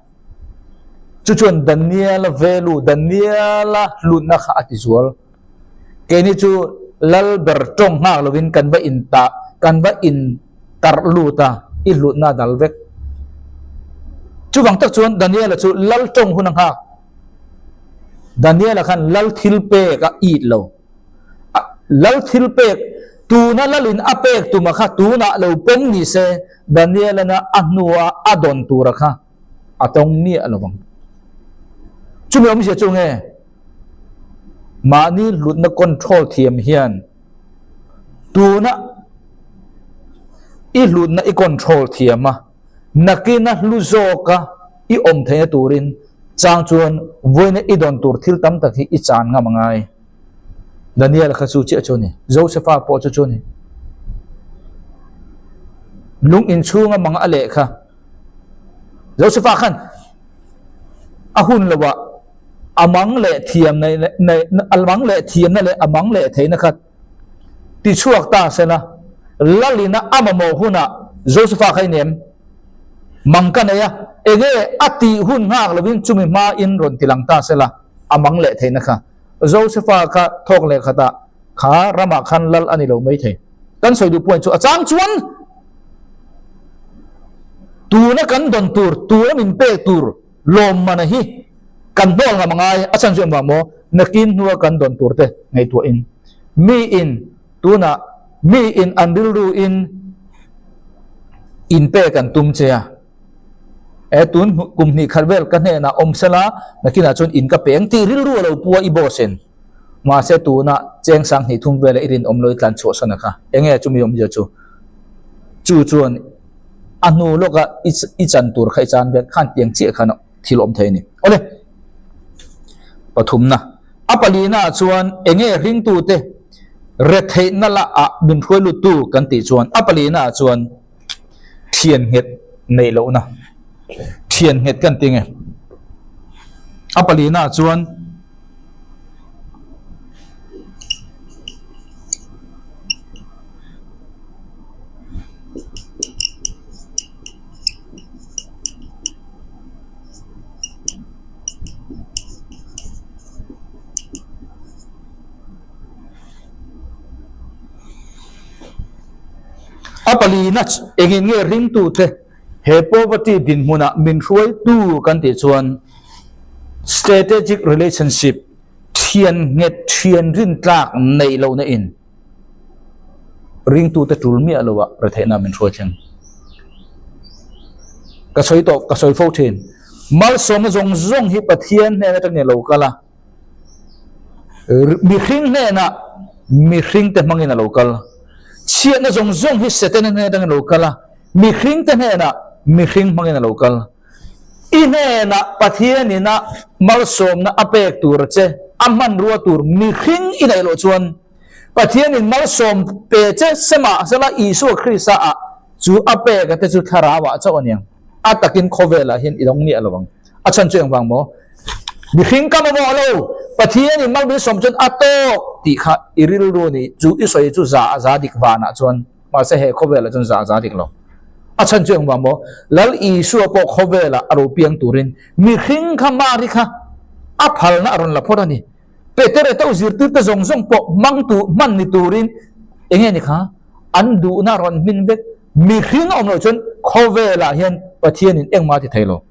Chu chuan Daniel-a value, Daniel-a hlutna kha a ti zual. Keini chu Lalber tawng nghak lovin kan va in tah, kan va in tarh lut a, i hlutna a dal vek. Chuvang tak chuan Daniel-a chu Lal tawng hun a nghak. Daniel-a khan Lal thil pek a it lo. Lal thil pek, tuna Lalin a pek tuma kha tunah lo pawm ni se, Daniel-ana a hnua a dawn tura kha a tawng miah lo vang. Chumi awmzia chu nge? Mahni hlutna control thiam hian tuna i hlutna i control thiam a, nakina hlu zawka i awm theihna turin chang chuan vawiina i dawn tur thil tam tak hi i chan ngam a ngai. Daniel kha chu chiah chu a ni. Josepha pawh chu chu a ni. Lung inchhunga mang a leh kha. Josepha khan a hun loah a mang leh thiam a mang leh thiamna leh a mang leh theihna kha tichhuak ta sela Lalina a mamawh hunah Josepha kha i nem mang ka nei a, enge a tih hun nghak lovin chumi hmain rawn ti lang ta sela a mang leh theihna kha Josepha kha thawk leh khatah kha ramah khan lal a ni lo mai thei. Kan sawi duh point chu a chang chuan tuna kan dawn tur, tuna min pek tur lawmmana hi kan hnawl ngam a ngai. A chhan chu engvang maw? Nakin hnua kan dawn tur te ngaihtuahin miin tunah miin an rilru in inpek an tum che a. E tun kum hnih khat vel ka hnenah awm sela nakinah chuan in ka peng tih rilru a lo pu a i boss in. Mahse tuna cheng sang hnih thum vela i rinawm lo i tlan chhuah san a kha. Enge chumi awmzia chu? Chu chuan a hnu lawka i chan tur kha i chan vek khan tiang chiah khan thil awm thei a ni. Awle! Pathumna, a palina ah chuan enge ringtute retheihna lah ah min hruai luttu kan tih chuan a palina ah chuan thian nghet neih lohna thian nghet kan ti nge a palina ah chuan A palina engin nge ringtute he poverty dinhmunah min hruaitu kan tih chuan strategic relationship thian nghet thian rintlak neih lohna in ringtute tul miah loah retheihna min hruai thleng. Ka sawi tawh ka sawi fo thin. Malsawmna zawng zawng hi Pathian hnen atangin a lo kal a. Mihring hnenah mihringte hmangin a lo kal. Chhiatna zawng zawng hi Setana hnen atangin a lo kal a, mihringte hnenah mihring hmangin a lo kal. I hnenah Pathianin a malsawmna a pek tur che, a hmanrua tur mihring i neih loh chuan Pathianin malsawm pe che semah sela Isua Krista ah chu a pek a te chu thlarauah chauh a niang. A takin khawvelah hian i dawng miah lo ang. A chhan chu engvang maw? Mihring ka mamawh lo, Pathianin mal min sawm chuan a tawk tih kha i rilru ni chu i sawi chu za a za dik vanah chuan mahse he khawvelah chuan za a za dik lo. A chhan chu engvang maw? Lal Isua pawh khawvelah a ro piang turin mihring kha Mari kha a phalna a rawn la phawt a ni. Peter to zirtir te zawng zawng pawh hmang tu hman ni turin enge ni kha an duhna rawn hmin vek mihring a awm loh chuan khawvelah hian Pathianin engmah a ti thei lo.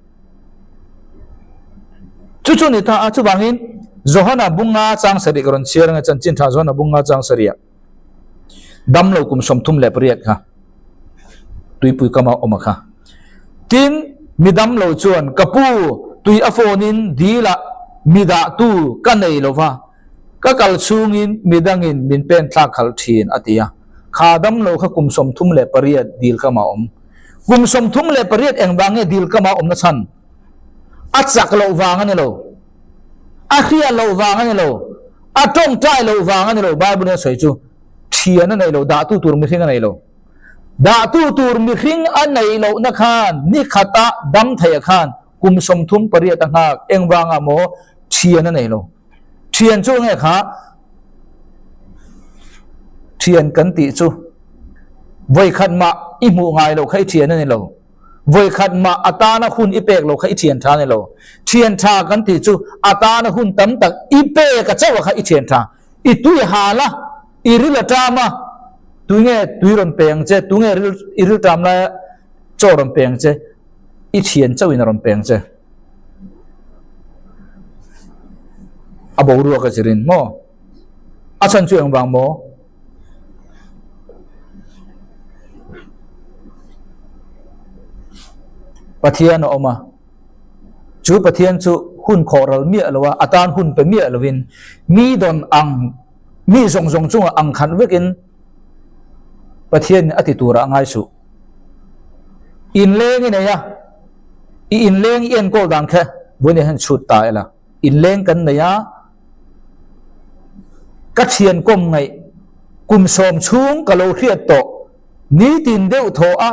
Chu chu ni ta a, chuvangin Johana bunga chang sarih ka rawn chhiar anga chanchin tha Johana bunga chang sarih ah damlo kum 38 kha tuipui kama awm a kha. Tin, mi damlo chuan ka pu tui a phone in dil ah mi dah tu ka nei lo va, ka kal chhungin mi dangin min pen thlak khalh thin a ti a. Kha damlo kha kum 38 dil kama awm. Kum 38 engvang nge dil kama awmna chhan? A chak loh vang a ni lo. A hriat loh vang a ni lo. A tawngtai loh vang a ni lo, Bible in a sawi chu thian a nei lo, dahtu tur mihring a nei lo. Dahtu tur mihring a neih lohna khan ni khata dam theih ah khan kum 38 a nghak, engvangah maw thian a nei lo. Thian chu nge kha thian kan tih chu vawikhat mah i hmuh ngai loh kha i thian a ni lo. Vawikhat mah a tana hun i pek loh kha i thian tha a ni lo. Thian tha kan tih chu a tana hun tam tak i pek a chauh a kha i thian tha. I tui hal a, i ril a ṭam a, tui nge tui rawn pe ang che, tu nge ril i ril ṭam laia chaw rawn pe ang che, i thian chauhin a rawn pe ang che. A boruak a zirin maw? A chhan chu engvang maw? Pathian a awm a, chu Pathian chu hun khawh ral miah lo a, a tan hun pe miah lovin mi dawn ang, mi zawng zawng chungah ang khat vekin Pathianin a ti turah a ngai suh. Inleng i nei a, i inleng i enkawl dan kha vawiin hian chhut ta ila. Inleng kan nei a, ka thian kawm ngaih kum sawm chhung ka lo hriat tawh, nitin deuh thaw a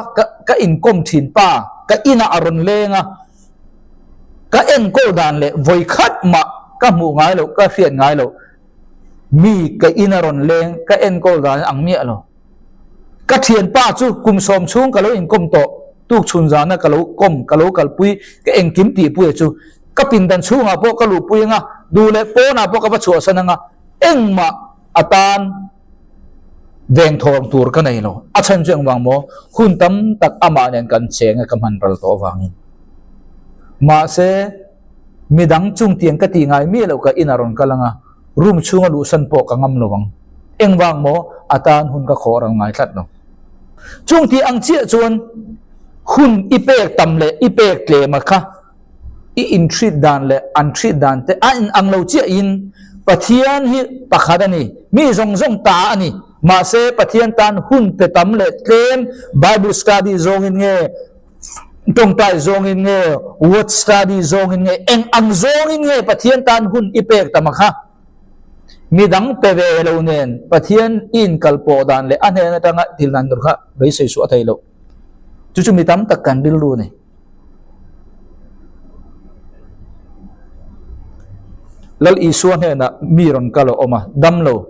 ka inkawm thin pa, ka inah a rawn leng a, ka enkawl dan leh vawi khat mah ka hmuh ngai loh, ka hriat ngai loh, mi ka ina rawn leng ka enkawl dan ang miah lo. Ka thianpa chu kum sawm chhung ka lo inkawm tawh, tuk chhun zana ka lo kawm, ka lo kalpui, ka engkim tihpuia chu ka pindan chhungah pawh ka luhpui anga, duh leh pawnah pawh ka va chhuahsan anga, engmah a tan vengthawng tur ka nei lo. A chhan chu engvang maw? Hun tam tak amah nen kan cheng a ka hman ral tawh avangin. Mahse, midang chungtiang ka tih ngai miah loh ka inah rawn kal anga, room chhunga luhsan pawh ka ngam lo ang. Engvang maw? A tan hun ka khawh ral ngai tlat lo. Chung tih ang chiah chuan hun i pek tam leh i pek tlem a kha i in treat dan leh an treat dan te a in ang lo chiah in Pathian hi pakhat a ni, mi zawng zawng ta a ni. Mahse Pathian tan hun pe tam leh tlem Bible study zawngin nge tawngtai zawngin nge word study zawngin nge eng ang zawngin nge Pathian tan hun i pek tam a kha. Midang pe ve lo nen Pathian i inkalpawh dan leh a hnen atanga thil dan tur kha beisei suah thei lo. Chu chu mi tam tak kan rilru a ni. Lal Isua hnenah mi rawn kal a awm a, dam lo.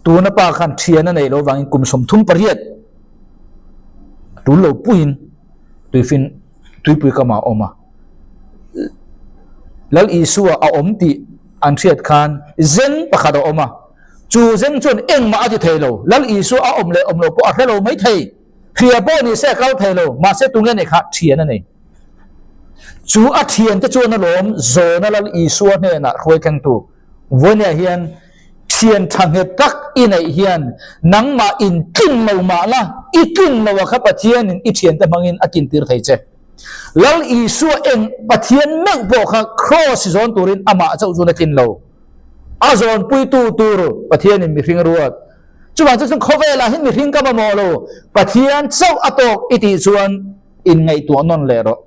Tuna pa khan thian a neih loh avangin kum 38 tul lo puiin tuifin tuipui kamah a awm a. Lal Isua a awm tih an hriat khan zeng pakhat a awm a, chu zeng chuan engmah a ti thei lo. Lal Isua a awm leh awm lo pawh a hre lo mai thei. Hria pawh ni se a kal thei lo, mahse tunge nei kha thian a nei. Chu a thiante chuan alawm zawna Lal Isua hnenah hruai thlengtu Vawinia hian thian tha nghet tak i neih hian nangmah in tlin lo mah la, i tlin lo a kha Pathianin i thiante hmangin a kintir thei che. Lal Isua eng Pathian meuh pawh kha Kraws zawn turin amah chauh chuan a tlin lo. A zawnpuitu tur Pathianin mihring a ruat. Chuvang chu chuan khawvelah hian mihring ka mamawh lo, Pathian chauh a tawk i tih chuan inngaihtuah nawn leh rawh.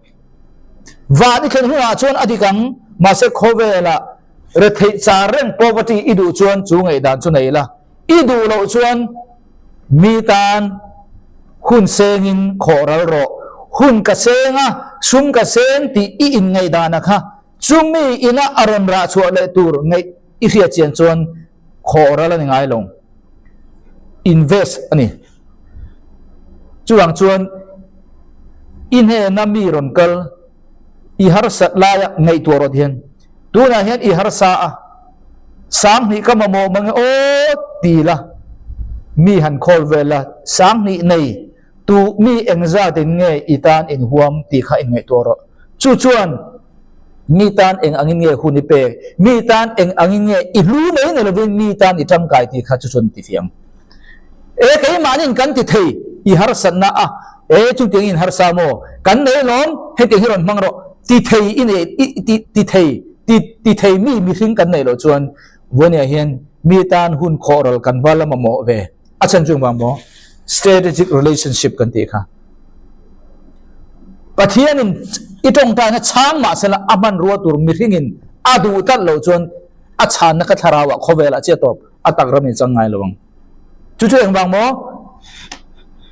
Van i thlen hunah chuan a dik ang, mahse khawvelah retheih char reng poverty i duh chuan chu ngaihdan chu nei la, i duh loh chuan mi tan hun sengin khawh ral rawh. Hun ka seng a, sum ka seng tih i inngaihdan a kha, chumi ina a rawn rah chhuah leh tur ngaih i hriat chian chuan khawh ral a ni ngai lo. Invest a ni. Chuvang chuan i hnena mi rawn kal i harsat laia ngaihtuah rawt hian tunah hian i harsa a, 2000 ka mamawh mange aw ti la, mi han khawl vel la, 2000 nei tu mi engzatin nge i tan inhuam tih kha inngaihtuah rawh. Chu chuan mi tan eng angin nge hun i pek, mi tan eng angin nge i hlu mai ni lovin mi tan i tangkai tih kha chu chuan ti fiang. E keimahnin kan ti thei i harsatna a, e chutiang in harsa maw, kan nei lawm hetiang hi rawn hmang rawh ti thei i nei i ti ti thei ti ti thei mi mihring kan neih loh chuan Vawinia hian mi tan hun khawh ral kan va la mamawh ve. A chhan chu engvang maw? Strategic relationship kan tih kha. Pathianin i tawngtaina chhang mahsela a hmanrua tur mihringin a duh tlat loh chuan. A chhanna kha thlarauah khawvelah chiah tawp a tak ram in chang ngai lo ang. Chu chu engvang maw?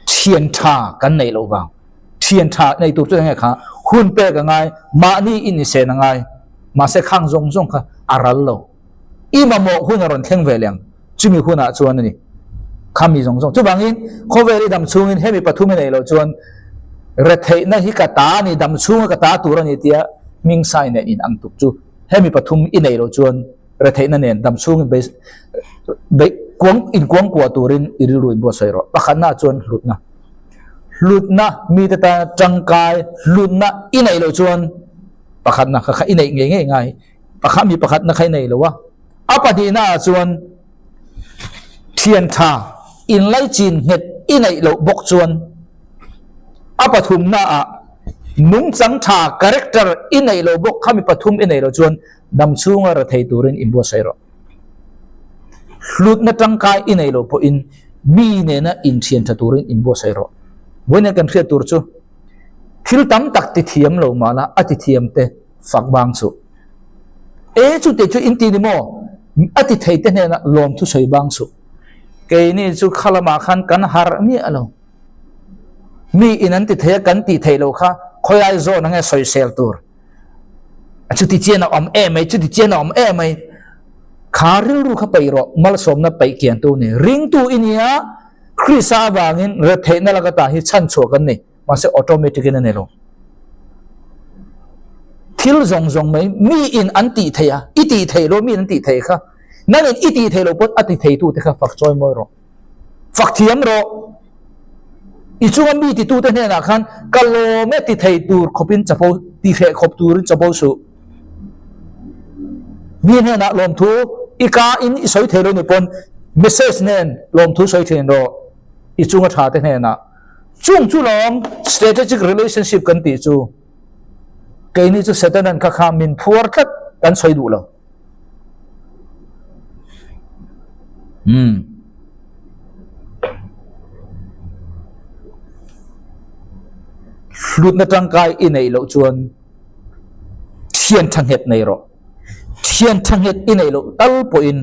Thian tha kan neih loh vang. Thian tha nei tur chu enge kha hun pek a ngai, mahni in i sen a ngai. Mahse khang zawng zawng kha a ral lo. I mamawh hun a rawn thleng ve leh ang. Chumi hunah chuan a ni. Khami zawng zawng. Chuvangin khawvel i dam chhungin hemi pathum i neih loh chuan retheihna hi ka ta a ni, dam chhunga ka ta tur a ni tia hming sai nen in ang tuk chu hemi pathum i neih loh chuan retheihna nen dam chhungin bei bei kuang in kuang kuah turin i rilru in buatsawi rawh. Pakhatna chuan hlutna. Hlutna mite tana tangkai hlutna i neih loh chuan pakhatna kha kha i neih ngei ngei ngai. Pakhat mi pakhatna kha i nei lo a. A pahnihna ah chuan thian tha inlaichin nghet i neih loh bawk chuan a pathumna ah nungchang tha character i neih loh bawk kha mi pathum i neih loh chuan dam chhunga ra thei turin inbuatsaih rawh. Hlutna tangkai i neih loh pawhin mi nena inthian tha turin inbuatsaih rawh. Vawiin kan hriat tur chu thil tam tak ti thiam lo mahla a ti thiam te fak bang chu. E chu te chu in ti ni maw? A ti thei te hnenah lawm thu sawi bang chu. Keini chu khalamah khan kan harh miah lo. Mi in an ti thei a kan tih theih loh kha khawilai zawn ange sawisel tur. A chuti chian a awm em mai, chuti chian a awm em mai. Kha rilru kha peih rawh, malsawmna peih kian tu ni. Ringtu i nia, Krista avangin retheihna laka tah hi chhanchhuah kan ni. Mahse automatic in a ni lo. Thil zawng zawng mai mi in an tih theih a, i tih theih lo mi in an tih theih kha. Nang in i tih theih lo pawn a ti thei tu te kha fak chawi mawi rawh. Fak thiam rawh. I chunga mi ti tu te hnenah khan ka lawm e ti thei tur khawpin chapo ti hreh khawp turin chapo suh. Mi hnenah lawmthu i ka in i sawi thei lo ni pawn message nen lawmthu sawi thin rawh. I chunga tha te hnenah. Chung chu lawm strategic relationship kan tih chu keini chu Satanan kha kha min phuar tlat kan sawi duh lo. Hmm. Hlutna tangkai i neih loh chuan thian tha nghet nei rawh. Thian tha nghet i neih loh tal pawhin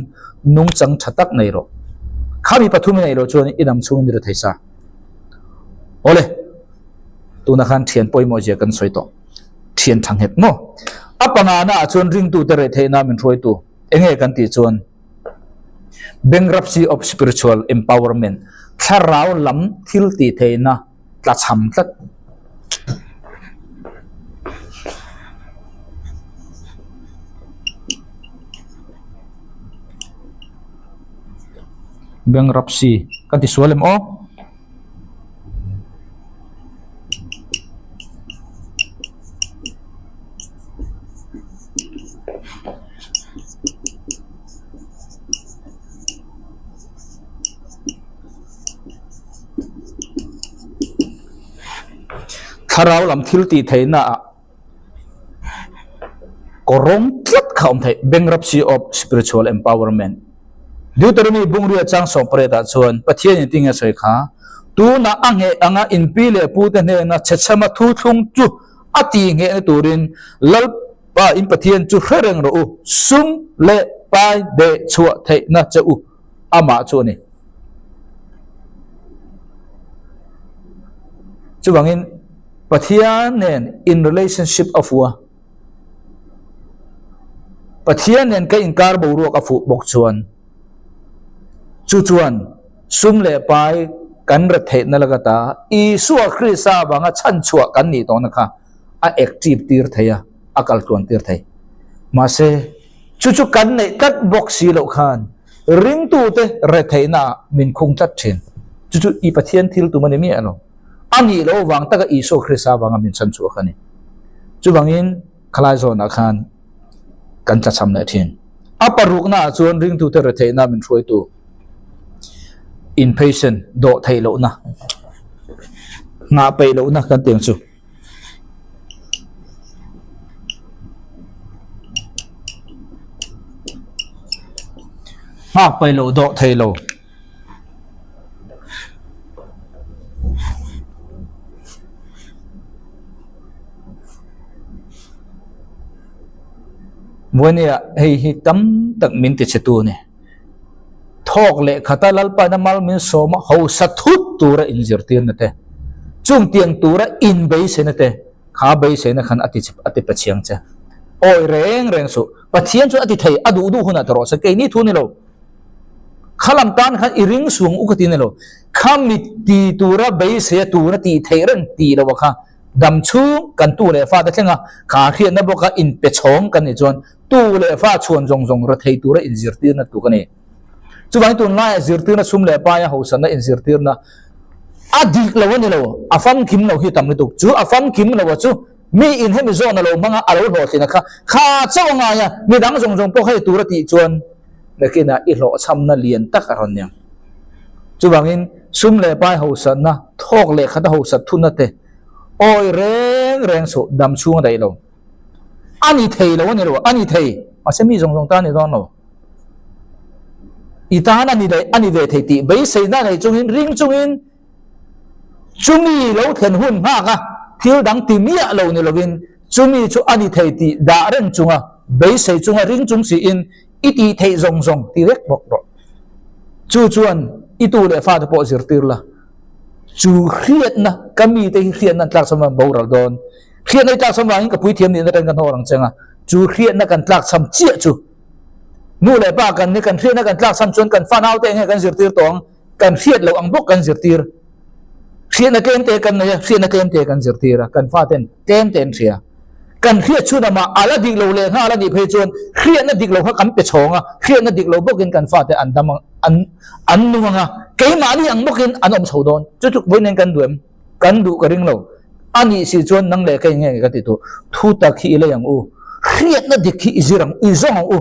nungchang tha tak nei rawh. Khami pathum i neih loh chuan i dam chhungin i ri thei sa. Awle, tuna khan thian pawimawh zia kan sawi tawh. Thian tha nghet maw? A pangana ah chuan ringtute reh theihna min hruaitu enge kan tih chuan Bankruptcy of Spiritual Empowerment, thlarau lam thil tih theihna tlachham tlat. Bankruptcy ka ti sual em aw? Thlarau lam thil tih theihna ah kawrawng tlat kha awm theih, Bankruptcy of Spiritual Empowerment. Deuteronomy bungria chang 18 ah chuan Pathian in tinge sawi kha, Tunah a ngheh anga inpi leh pute hnena chhechhama thuthlung chu a tih nghehna turin Lalpa in Pathian chu hre reng rawh u, sum leh pai beh chhuah theihna che u amah chu a ni. Chuvangin Pathian nen in relationship a fuh a, Pathian nen ka inkar boruak a fuh bawk chuan chu chuan sum leh pai kan ret theihna laka ta Isua Krista avanga chhanchhuah kan nih tawhna kha a active tir thei a, a kal tluan tir thei. Mahse, chu chu kan neih tlat bawk si loh khan ringtute retheihna ah min khung tlat thin. Chu chu i Pathian thil tum a ni miah lo. A nih loh vang taka Isua Krista vanga min chhanchhuah kha a ni. Chuvangin khalai zawnah khan kan tlachham leh thin. A parukna ah chuan ringtute retheihna min hruaitu impatient, dawh theih lohna, nghah peih lohna kan tih ang chu. Nghak peih loh dawh thei lo. Vawinia hei hi tam tak min ti chhe tu a ni. Thawk leh khata Lalpaina mal min sawm a, hausa thut tura inzirtirna te, chung tiang tura inbeisena te, kha beiseina khan a ti a ti pachiang che. Awi reng reng suh. Pathian chuan a ti thei, a duh duh hunah ta rawh se, keini thu ni lo. Kha lam tan khan i ring suang u ka ti ni lo. Kha mi ti tura beiseia tuna tih theih reng tih loh a kha dam chhung kan tu leh fate thleng a, kha hriatna bawka inpe chhawng kan nih chuan tu leh fa chhuan zawng zawng ra thei tura inzirtirna tuk a ni. Chuvangin tunlaiah zirtirna sum leh paia hausatna inzirtirna a dik lo a ni lo, a famkim lo hi tam lutuk. Chu a famkim lo a chu mi in hemi zawn a lo hmang a, a lo hlawhtlin a kha, kha chauh a ngai a, midang zawng zawng pawh hei tura tih chuan nakinah i hlawhchhamna lian tak a rawn ni ang. Chuvangin sum leh pai hausatna, thawk leh khata hausat thunna te awi reng reng suh, dam chhung a daih lo. A ni thei lo a ni lo, a ni thei, mahse mi zawng zawng tan a ni dawn lo. I tan a ni daih, a ni ve thei tih beiseina nei chungin, ring chungin chumi lo thlen hun nghak a, thil dang ti miah lo ni lovin chumi chu a ni thei tih dah reng chunga beisei chunga ring chung siin i tih theih zawng zawng ti vek bawk rawh. Chu chuan i tu leh fate pawh zirtir la. Chu hriatna, ka mite hi hriatna an tlakchham vang boral dawn. Hriatna i tlakchham vangin ka puithiam nihna atangin ka hnawr ang cheng a. Chu hriatna kan tlakchham chiah chu nu leh pa kan ni, kan hriatna kan tlakchham chuan kan fa naute eng nge kan zirtir tawh ang, kan hriat loh ang bawk kan zirtir. Hriatna tlem te kan nei a, hriatna tlem te kan zirtir a, kan faten tlem te an hria. Kan hriat chhun amah a la dik lo leh nghal a nih phei chuan hriatna dik lo kha kan pe chhawng a, hriatna dik lo bawkin kan fate an dam ang, an an nung ang a, keimahni ang bawkin an awm chho dawn. Chu chu vawiin kan duh em? Kan duh ka ring lo. A nih si chuan nang leh kei nge ka ti tu, thu tak hi i lei ang u, hriatna dik hi i zir ang, i zawng ang u.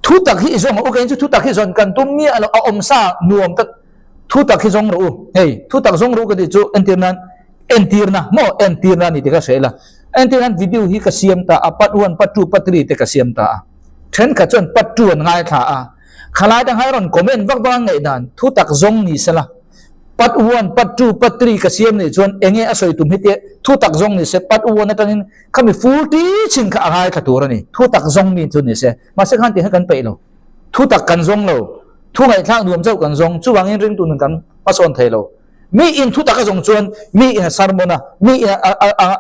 Thu tak hi i zawng ang u, kei chu thu tak hi zawn kan tum miah lo, a awm sa nuam tak thu tak hi zawng rawh u. Hei, thu tak zawng rawh u ka tih chu entir nan Entirna maw? Entirna a ni tih ka hre ila. Entir hian video hi ka siam ta a, part one, part two, part three te ka siam ta a. Thenkhat chuan part two an ngaithla a. Khalai dang hai rawn comment vak vak a ngaihdan thu tak zawng ni sela. Part one, part two, part three ka siam nih chuan enge a sawi tum hi te thu tak zawng ni se, part one atangin khami full teaching kha a ngaithla tur a ni. Thu tak zawng mi chu ni se. Mahse khan tih kha kan peih lo. Thu tak kan zawng lo. Thu ngaihthlak nuam chauh kan zawng. Chuvangin ringtu nun kan hmasawn thei lo. Mi in thu tak a zawng chuan mi in a sermon a, mi in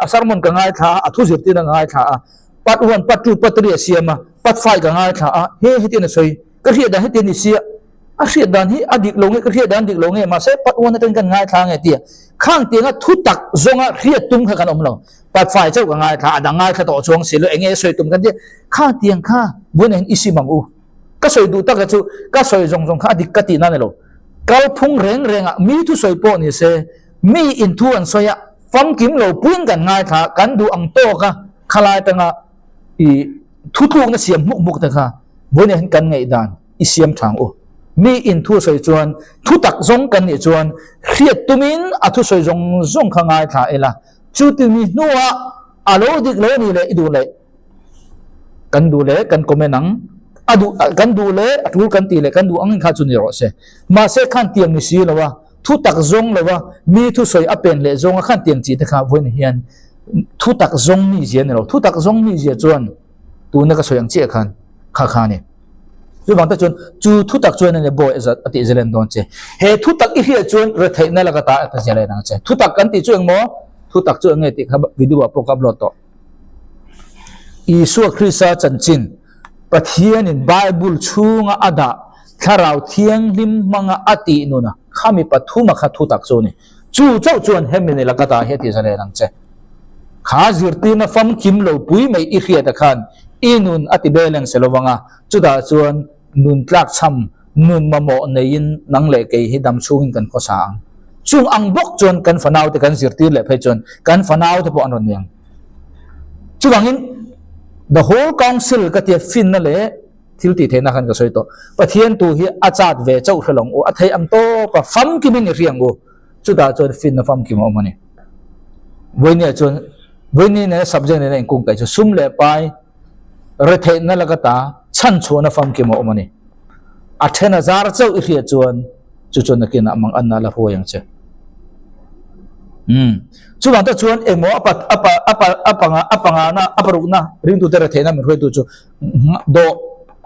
a sermon ka ngaithla a, a thu zirtir a ngaithla a, part one, part two, part three a siam a, part five ka ngaithla a, he hetian a sawi, ka hriat dan hetian ni sia, a hriat dan hi a dik lo nge, ka hriat dan dik lo nge, mahse part one atangin kan ngaithla nge tia, khang tianga thu tak zawnga hriat tum kha kan awm lo, part five chauh ka ngaithla, a dang ngaithla tawh chuang si lo, enge sawi tum kan tia, khang tiang kha vawiin hian i sim ang u. Ka sawi duh taka chu ka sawi zawng zawng kha a dik ka tihna a ni lo. Kalphung reng rengah mi thusawi pawh ni se, mi in thu an sawi a, famkim lo puiin kan ngaithla a, kan duh ang tawk a, khalai atanga i thutlukna siam hmuk hmuk te kha vawiin hian kan ngaihdan i siam tha ang u. Mi in thu sawi chuan thu tak zawng kan nih chuan hriat tumin a thusawi zawng zawng kha ngaithla ila, chuti mi hnuah a lo dik lo a nih leh i duh leh. Kan duh leh kan comment ang, a duh kan duh leh a tul kan tih leh kan duh ang in kha chu ni rawh se. Mahse khan tiang ni si lo a, thu tak zawng lo a, mi thusawi a pen leh zawng a khan tiang chi te kha vawiin hian thu tak zawng mi zia ni lo. Thu tak zawng mi zia chuan tuna ka sawi ang chiah khan kha kha a ni. Chuvang te chuan chu thu tak chuan a ni bawi a zat a tih zalen dawn che. He thu tak i hriat chuan retheihna laka ta a zalen ang che. Thu tak kan tih chu engmaw? Thu tak chu eng nge tih kha video ah pawh ka upload tawh. Isua Krista chanchin, Pathianin Bible chhunga a dah Thlarau Thianghlim hmanga a tih nuna khami pathuma kha thutak chu a ni. Chu chauh chuan hemi ni laka dah hi a ti zalen ang che. Kha zirtirna famkim lo pui mai i hriata khan i nun a ti beleng se lovang a, chutah chuan nun tlakchham, nun mamawh neiin nang leh kei hi dam chhungin kan khawsa ang. Chung ang bawk chuan kan fanaute kan zirtir leh phei chuan kan fanaute pawh an rawn ni ang. Chuvangin the whole council ka tia finna leh thil tih theihna khan ka sawi tawh. Pathian tu hi a chat ve chauh hre lo ang u, a theih ang tawp a, famkimin i hria ang u. Chutah chuan finna famkim a awm a ni. Vawinia chuan vawiini nena subject nena inkungkaih chu sum leh pai, Retheihna laka ta chhan chhuahna famkim a awm a ni. A then a zar chauh i hriat chuan chu chuan nakinah mang anna la hruai ang che. Umm. Chuvang tak chuan engmaw a pat a pa a pa a panga a pangana a parukna ringtute retheihna min hruaitu chu dawh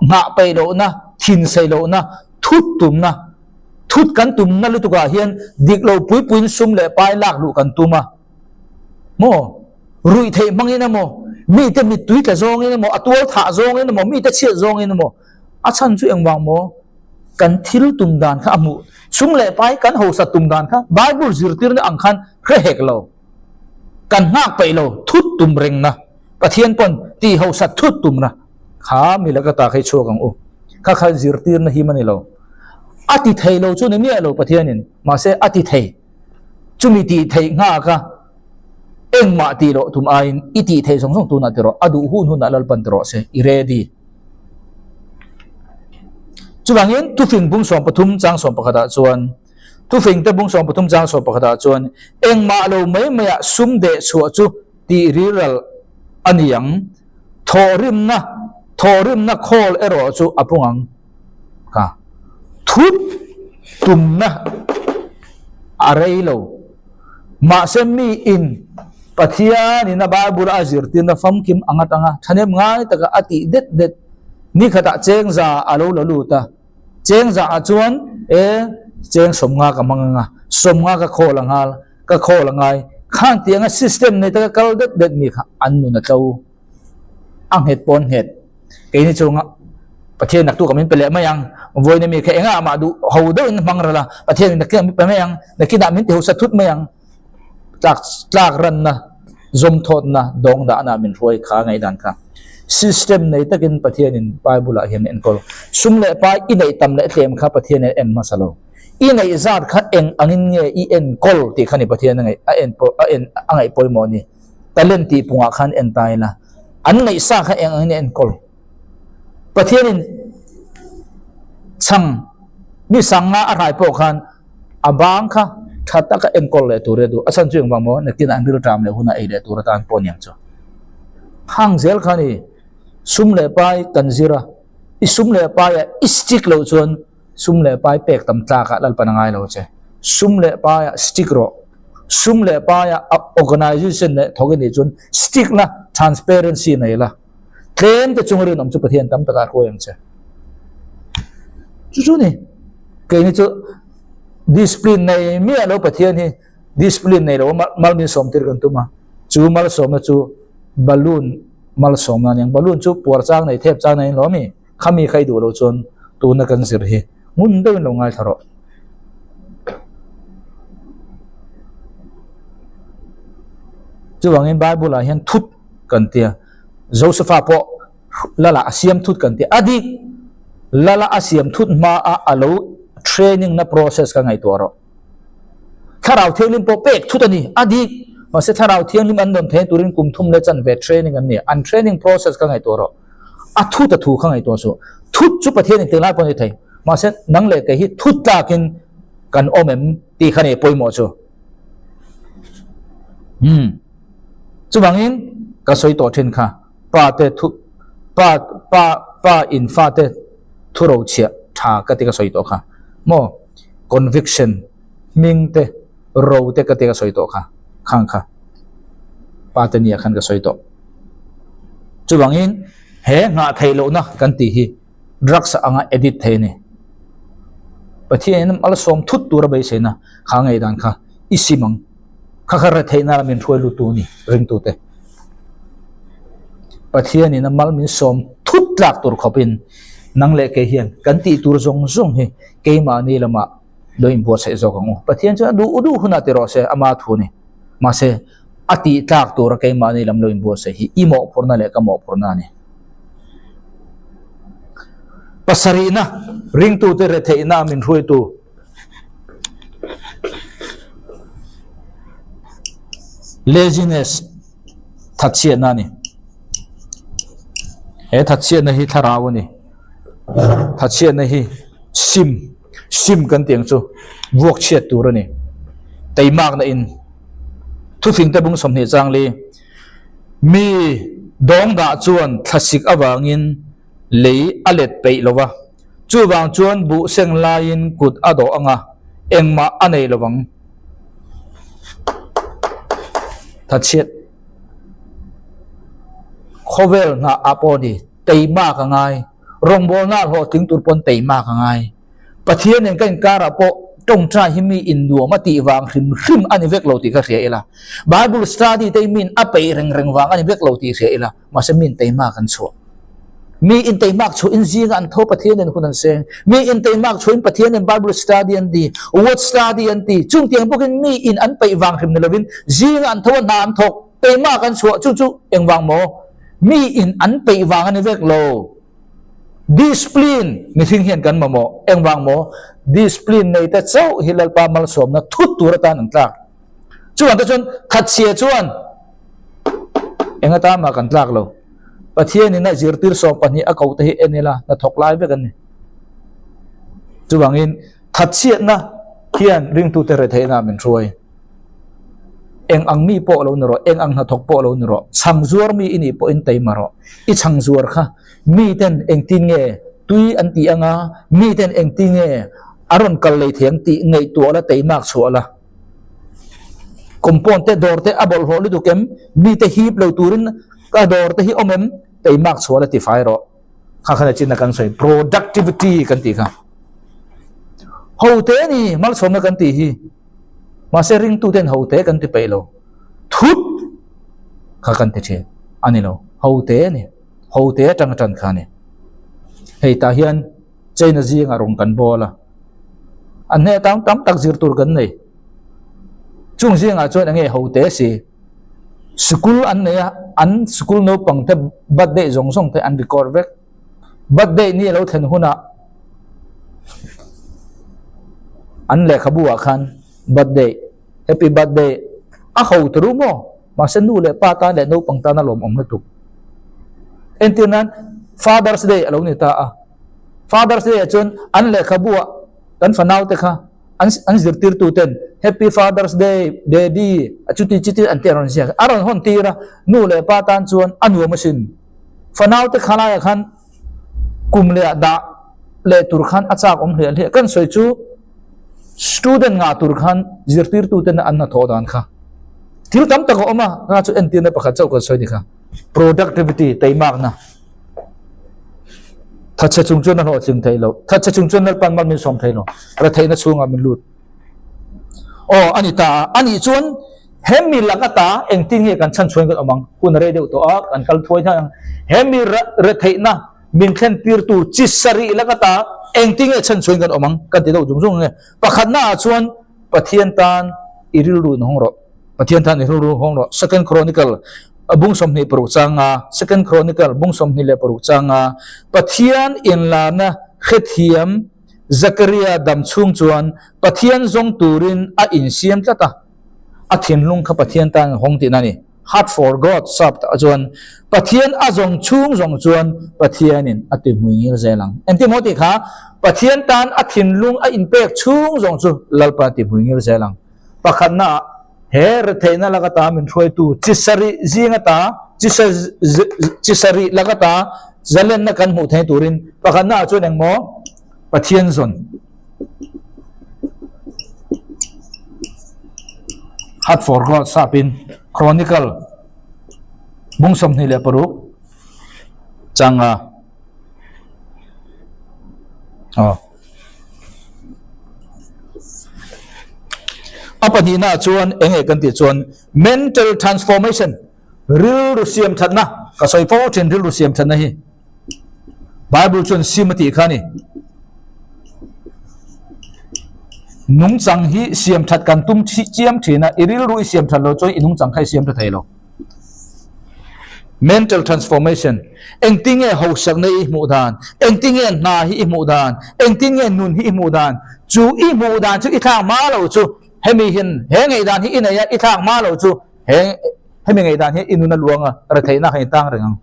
nghah peih lohna, thin sei lohna, thut tumna, thut kan tumna lutukah hian dik lo pui puiin sum leh pai lak luh kan tum a. Maw? Ruih theih hmangin emaw, mite mittui tla zawngin emaw, a tual thah zawngin emaw, mite chhiat zawngin emaw, a chhan chu engvang maw? Kan thil tum dan kha a hmuh sum leh pai kan hausa tum dan kha Bible zirtirna ang khan hre hek lo. Kan nghak peih lo, thut tum rengna, Pathian pawn tih hausa thut tumna kha mi laka ta kha i chhuak ang u. Kha kha zirtirna him a ni lo. A ti thei lo chu ni miah lo Pathianin, mahse a ti thei. Chumi tih theih nghak a, engmah tih loh tum aiin i tih theih zawng zawng tunah ti rawh, a duh hun hunah Lalpan ti rawh se, i ready. Chuvangin Thufing bung 13 chang 11 ah chuan Thufing te bung 13 chang 11 ah chuan engmah lo mai maiah sum deh chhuah chu tih riral a ni ang, thawhrimna thawhrimna khawl erawh chu a pung ang. Ka thut tumna a rei lo. Mahse mi in Pathian in a Bible a zirtirna famkim ang atanga thahnem ngai taka a tih det det ni khatah chengza a lo la lut a. Chengza ah chuan e cheng sawmnga ka hmang anga, sawmnga ka khawl a nghal, ka khawl a ngai. Khang tih anga system nei taka kal det det mi kha an nun a tlo. A nghet pawh an nghet. Keini chunga Pathian naktu ka min pe leh mai ang, vawiin ami kha engah mah duh ho deuhin hmang ral a, Pathian nakin min pe mai ang, nakinah min ti hausa thut mai ang, tlak tlak ranna, zawm thawtna, dawng dahna min hruai kha ngaihdan kha. System nei takin Pathianin Bible ah hian enkawl. Sum leh pai i neih tam leh tlem kha Pathian en hmasa lo. I neih zat kha eng angin nge i enkawl tih kha ni Pathian a ngaih a en a en a ngaih pawimawh a ni. Talent tih pungah khan en ta ila. An ngaihsa kha eng angin a enkawl. Pathianin chhang mi sanga a hrai pawh khan a bang kha tha taka enkawl leh tur a duh. A chhan chu engvang maw? Nakinah an rilṭam leh hunah ei leh tur atan pawh aniang chu. Hang zel kha ni sum leh pai kan zir a, i sum leh paiah i stick loh chuan sum leh pai pek tam tlakah Lalpan a ngai lo che. Sum leh paiah stick rawh. Sum leh paiah organization leh thawk i nih chuan stick la, transparency nei la. Tlem te chunga rinawm chu Pathian tam takah a hruai ang che. Chu chu ni. Keini chu discipline nei miah lo Pathian hi discipline nei lo mal min sawm tir kan tum a. Chu malsawmna chu balloon malsawmna a ni ang. Balloon chu puar chang nei thep chang nei in lo ami. Khami kha i duh loh chuan tuna kan zir hi ngun deuhin lo ngaithla rawh. Chuvangin Bible ah hian thut kan tia Josepha pawh lala a siam thut kan tia a dik lala a siam thut hma a alo training na process ka ngaihtuah rawh thlarau thianghlim pawh pek thut a ni a dik mahse thlarau thianghlim an rawn thei turin kum thum leh chanve training an ni an training process ka ngaihtuah rawh a thut a thu kha ngaihtuah suh thut chu Pathian in tinglai pawh ni thei mahse nang leh kei hi thut tlakin kan awm em tih kha ni pawimawh chu hmm Chuvangin ka sawi tawh thin kha, pa te thu pa pa pa in fa te thu ro chhiah tha ka ti ka sawi tawh kha maw conviction hming te ro te ka ti ka sawi tawh kha khang kha pa te nia khan ka sawi tawh. Chuvangin he nghah theih lohna kan tih hi drugs anga edit thei a ni. Pathian in a sawm thut tur a beiseina kha ngaihdan kha i sim ang. Kha kha retheihna la min hruai lut tu a ni ringtute. Pathian in a mal min sawm thut tlak tur khawpin nang leh kei hian kan tih tur zawng zawng hi keimahni lamah lo inbuatsaih zawk ang u. Pathian chuan a duh duh hunah ti rawh se ama thu a ni. Mahse a tih tlak tura keimahni lam lo inbuatsaih hi i mawhphurhna leh ka mawhphurhna a ni. Pasarihna ringtute retheihna min hruaitu Laziness thatchhiatna a ni. He thatchhiatna hi thlarau a ni. Thatchhiatna hi sim sim kan tih ang chu vuak chhiat tur a ni. Teimakna in thufing te bung 20 changli mi dawng dah chuan thlasik avangin lei a let peih lo va. Chuvang chuan buh seng laiin kut a dawh ang a, engmah a nei lo vang. Thatchhiat khawvel hna ah pawh ni teima ka ngai, rawngbawlna hlawhtling tur pawn teima ka ngai. Pathian nen ka inkar ah pawh tawngtai hi mi in nuam a tih vang hrim hrim a ni vek lo tih ka hria ila. Bible study te hi mi in a peih reng reng vang a ni vek lo tih hria ila. Mahse mi in teimak an chhuah. Mi in teimak chhuah in zingah an tho Pathian in hun an seng. Mi in teimak chhuah in Pathian in Bible study an ti, Word study an ti. Chung tiang bawkin mi in an peih vang hrim ni lovin zingah an tho a hna an thawk, teimak an chhuah chu chu engvang maw? Mi in an peih vang a ni vek lo. Discipline mihring hian kan mamawh. Engvang maw? Discipline nei te chauh hi Lalpa malsawmna thut tur atan an tlak. Chuvang te chuan thatchhia chuan Eng atan mah kan tlak lo. Pathianin a zirtir 12 a ko te hi en ila hnathawk lai vek an ni. Chuvangin thatchhiatna hian ringtute retheihna min hruai. Eng ang mi pawh lo ni rawh, eng ang hnathawk pawh lo ni rawh, chhang zuar mi i nih pawhin taima rawh. I chhang zuar kha miten engtin nge tui an tih anga, miten engtin nge a rawn kal lei thei ang tih ngaihtuah la, teimak chhuah la. Compound te dawr te a bawlhhlawh lutuk em? Mite hip lo turin ka dawr te hi awm em? Teimak chhuah la ti fai rawh. Kha khan a chinna kan sawi productivity kan tih kha. Ho te ni malsawmna kan tih hi. Mahse ringtu ten ho te kan ti peih lo. Thut kha kan ti thin. A ni lo. Ho te ni. Ho te atang atan kha ni. Hei tah hian China zingah rawng kan bawl a. An hne tam tam tak zir tur kan nei. Chung zingah chuan enge ho te si. Sikul an nei a, an sikul naupang te birthday zawng zawng te an record vek. Birthday ni a lo thlen hunah an lehkhabu ah khan birthday, happy birthday a ho ta ru maw? Mahse nu leh pa tan leh naupang tan a lawmawm lutuk. Entir nan Father's Day a lo ni ta a. Father's Day ah chuan an lehkhabu ah kan fanau te kha an an zirtirtu ten Happy Father's Day Daddy a chuti chuti an tih a rawn ziak a rawn hawn tir a nu leh pa tan chuan a nuam asin. Fanau te kha laiah khan kum leh ah dah leh tur khan a chak awm hliah hliah. Kan sawi chu student ngah tur khan zirtirtu ten an hnathawh dan kha thil tam tak a awm a kha chu entirna pakhat chauh kan sawi ni kha productivity teimakna thatchhe chung chuan a hlawhtling thei lo thatchhe chung chuan lalpan mal min sawm thei lo retheihna chhungah min lut aw ani ta a anih chuan hemi lak ata engtin nge kan chhan chhuan kan awm ang hun a rei deuh tawh a kan kal thuai thei ang hemi retheihna min thlen tirtu chi sarih lak ata engtin nge chhan chhuan kan awm ang kan ti deuh zung zung nge pakhatna ah chuan Pathian tan i rilru in hawng rawh Pathian tan i rilru hawng rawh Second Chronicle bung 26 changa Second Chronicle bung 26 changa Pathian inlarna hrethiam Zakaria dam chhung chuan Pathian zawng turin a insiam tlat a, a thinlung kha Pathian tan a hawng tihna a ni. Heart for God sap takah chuan Pathian a zawng chhung zawng chuan Pathianin a ti hmui ngil zel ang. Engtin maw tih kha Pathian tan a thinlung a inpek chhung zawng chu Lalpa a ti hmui ngil zel ang. Pakhatnaah he retheihna lak ata min hruaitu chi sarih zing ata chi sarih lak ata zalenna kan hmuh theih turin pakhatnaah chuan engmaw Pathian zawn Heart for God sapin Chronicle bung 26 changa aw A pahnihna chuan eng nge kan tih chuan mental transformation rilru siam thatna ka sawi fo thin rilru siam thatna hi Bible chuan sim a tih kha ni nungchang hi siam that kan tum chiam thin a i rilru i siam that lo chuan i nungchang kha i siam tha thei lo Mental transformation, Engtin nge hausakna i hmuh dan? Engtin nge hna hi i hmuh dan? Engtin nge nun hi i hmuh dan? Chu i hmuh dan chu i thlak hma lo chu hemi hian he ngaihdan hi i nei a, i thlak hma lo chu he hemi ngaihdan hian i nun a luang a, retheihna kha i tang reng ang.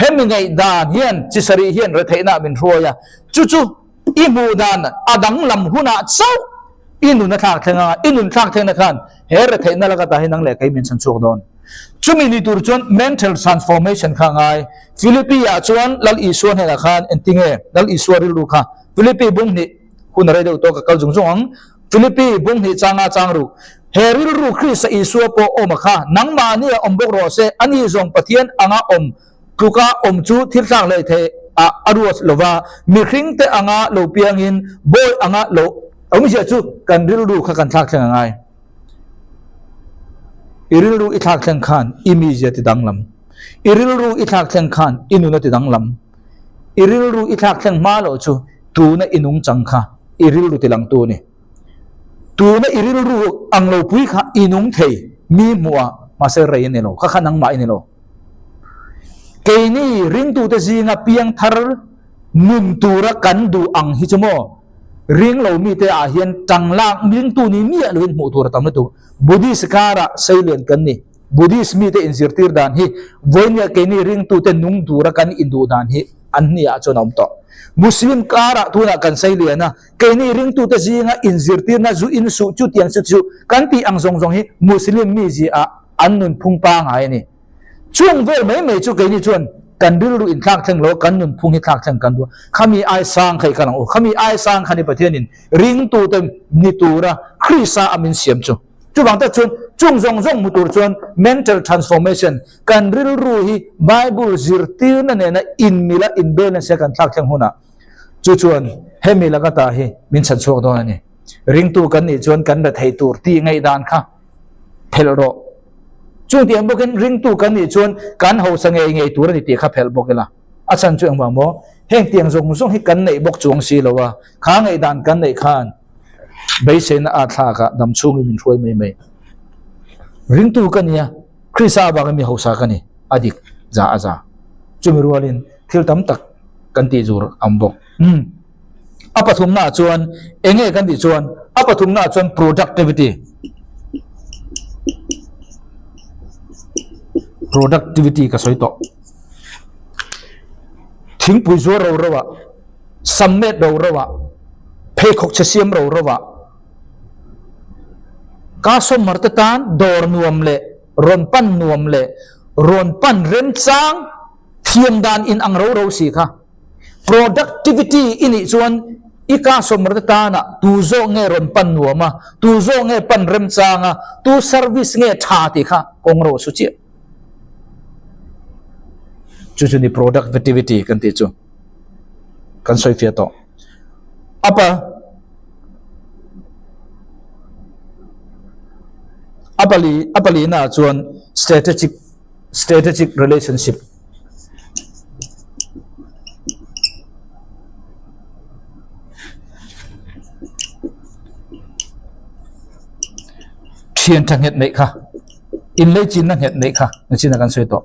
Hemi ngaihdan hian chi sarih hian retheihna min hruai a, chu chu i hmuh dan a danglam hunah chauh i nun a thlak thleng anga i nun thlak thlengna khan he retheihna laka tah hi nang leh kei min chhan chhuak dawn. Chumi ni tur chuan mental transformation kha a ngai. Philippi ah chuan Lal Isua hnenah khan engtinge Lal Isua rilru kha Philippi bung hnih hun a rei deuh tawh ka kal zung zung ang. Philippi bung hnih changa chang ru. He rilru Krista Isua pawh awm a kha, nangmahni a awm bawk rawh se, ani zawng Pathian anga awm tluka awm chu thil thlak hlei thei ah a ruat lo va, mihring te anga lo piangin bawi anga lo awmzia chu kan rilru kha kan thlak thleng a ngai. I rilru i thlak thleng khan i mizia ti danglam. I rilru i thlak thleng khan i nun a ti danglam. I rilru i thlak thleng hma loh chu tuna i nungchang kha i rilru ti langtu a ni. Tuna i rilru ang lo pui kha i nung thei mi hmuh ah mahse rei a ni lo, kha kha nangmah i ni lo. Keini ringtute zinga piangthar nun tura kan duh ang hi chu maw ring lo mite ah hian tanglak ringtu ni miah loin hmuh tur a tam lutuk. Buddhist karah seilian kan ni. Buddhist mite inzirtir dan hi vawinia keini ringtute nung tura kan induh dan hi an hniah chuan a awm tawh. Muslim karah tunah kan seilian a, keini ringtute zinga inzirtirna zu insuh chutiang chu chu kan tih ang zawng zawng hi Muslim mizia ah an nunphung pangai a ni. Chung vel mai mai chu keini chuan kan rilru in thlak thleng lo, kan nunphung hi thlak thleng kan duh a. Khami ai sang kha i kal ang u. Khami ai sang kha ni Pathianin ringtute ni tura Krista a min siam chu. Chuvang tak chuan chung zawng zawng hmu tur chuan mental transformation, kan rilru hi Bible zirtirna nena inmila inbalance a kan thlak thleng hunah chu chuan hemi laka ta hi min chhan chhuak dawn a ni. Ringtu kan nih chuan kan rethei tur tih ngaihdan kha phelh rawh. Chung tih ang bawkin ringtu kan nih chuan kan hausa ngei ngei tur a ni tih kha phelh bawk ila. A chhan chu engvang maw? Heng tiang zawng zawng hi kan neih bawk chuang si lo a, kha ngaihdan kan neih khan beiseina a thlakah dam chhungin min hruai mai mai. Ringtu ka nia, Krista avangin mi hausa ka ni, a dik za a za. Chumi rualin thil tam tak kan tih zur ang bawk. Umm. A pathumnaah chuan eng nge kan tih chuan a pathumnaah chuan productivity productivity ka sawi tawh thingpui zuar ro ro ah sam met ro ro ah pheikhawk chhe siam ro ro ah customer te tan dawr nuam leh rawn pan nuam leh rawn pan remchang thiam dan in ang ro ro si kha. Productivity i nih chuan i customer te tana tu zawk nge rawn pan nuam a, tu zawk nge pan remchang a, tu service nge tha tih kha kawng ro su chiah. Chu chu ni productivity kan tih chu kan sawi fiah tawh. Apa apali apali na chuan strategic strategic relationship Thian tha nghet neih kha in lei chinna nghet neih kha nachin a kan sawi tawh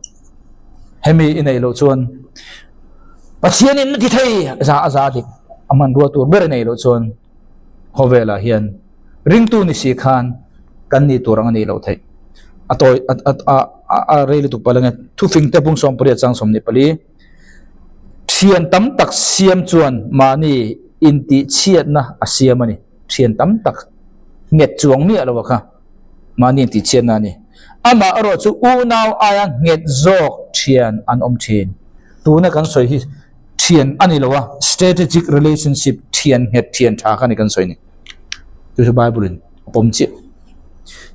hemi i neih loh chuan Pathian in a ti thei za a za dik a hmanrua tur ber i neih loh chuan khawvelah hian ringtu ni si khan kan nih tur ang a nih loh theih. A tawi a a a a rei lutuk palh ange thufing te bung 18 chang 24 thian tam tak siam chuan mahni intih chhiatna a siam a ni. Thian tam tak nghet chuang miah lo a kha mahni intih chhiatna a ni. Amah erawh chu unau aia nghet zawk thian an awm thin. Tuna kan sawi hi thian a ni lo a, strategic relationship thian nghet thian tha kha a ni kan sawi ni. Chu chu Bible in a pawm chiah.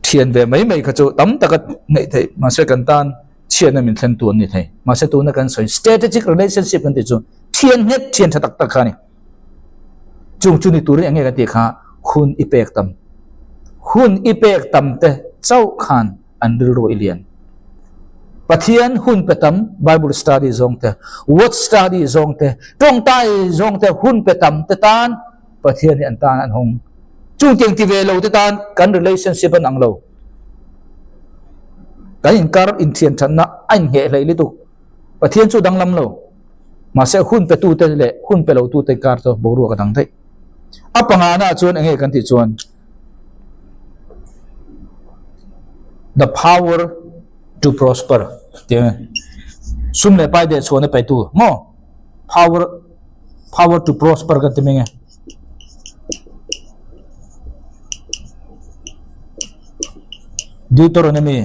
Thian ve mai mai kha chu tam taka ngaih theih mahse kan tan chhiatna min thlen tu an ni thei. Mahse tuna kan sawi strategic relationship kan tih chu thian nghet thian tha tak tak kha a ni. Chung chu ni turin eng nge kan tih kha hun i pek tam. Hun i pek tam te chauh khan an rilru i lian. Pathian hun pe tam Bible study zawng te, word study zawng te, tawngtai zawng te hun pe tam te tan Pathian hi an tan an hawng. Chung tiang ti ve lo te tan kan relationship an ang lo. Kan inkar inthian thatna a inngeh hleih lutuk. Pathian chu danglam lo. Mahse hun pe tu te leh hun pe lo tu te kar chu boruak a dang daih. A pangana chuan enge kan tih chuan the power to prosper tih a ni. Sum leh pai deh chhuahna pe tu maw power power to prosper kan ti mai nge. Deuteronomy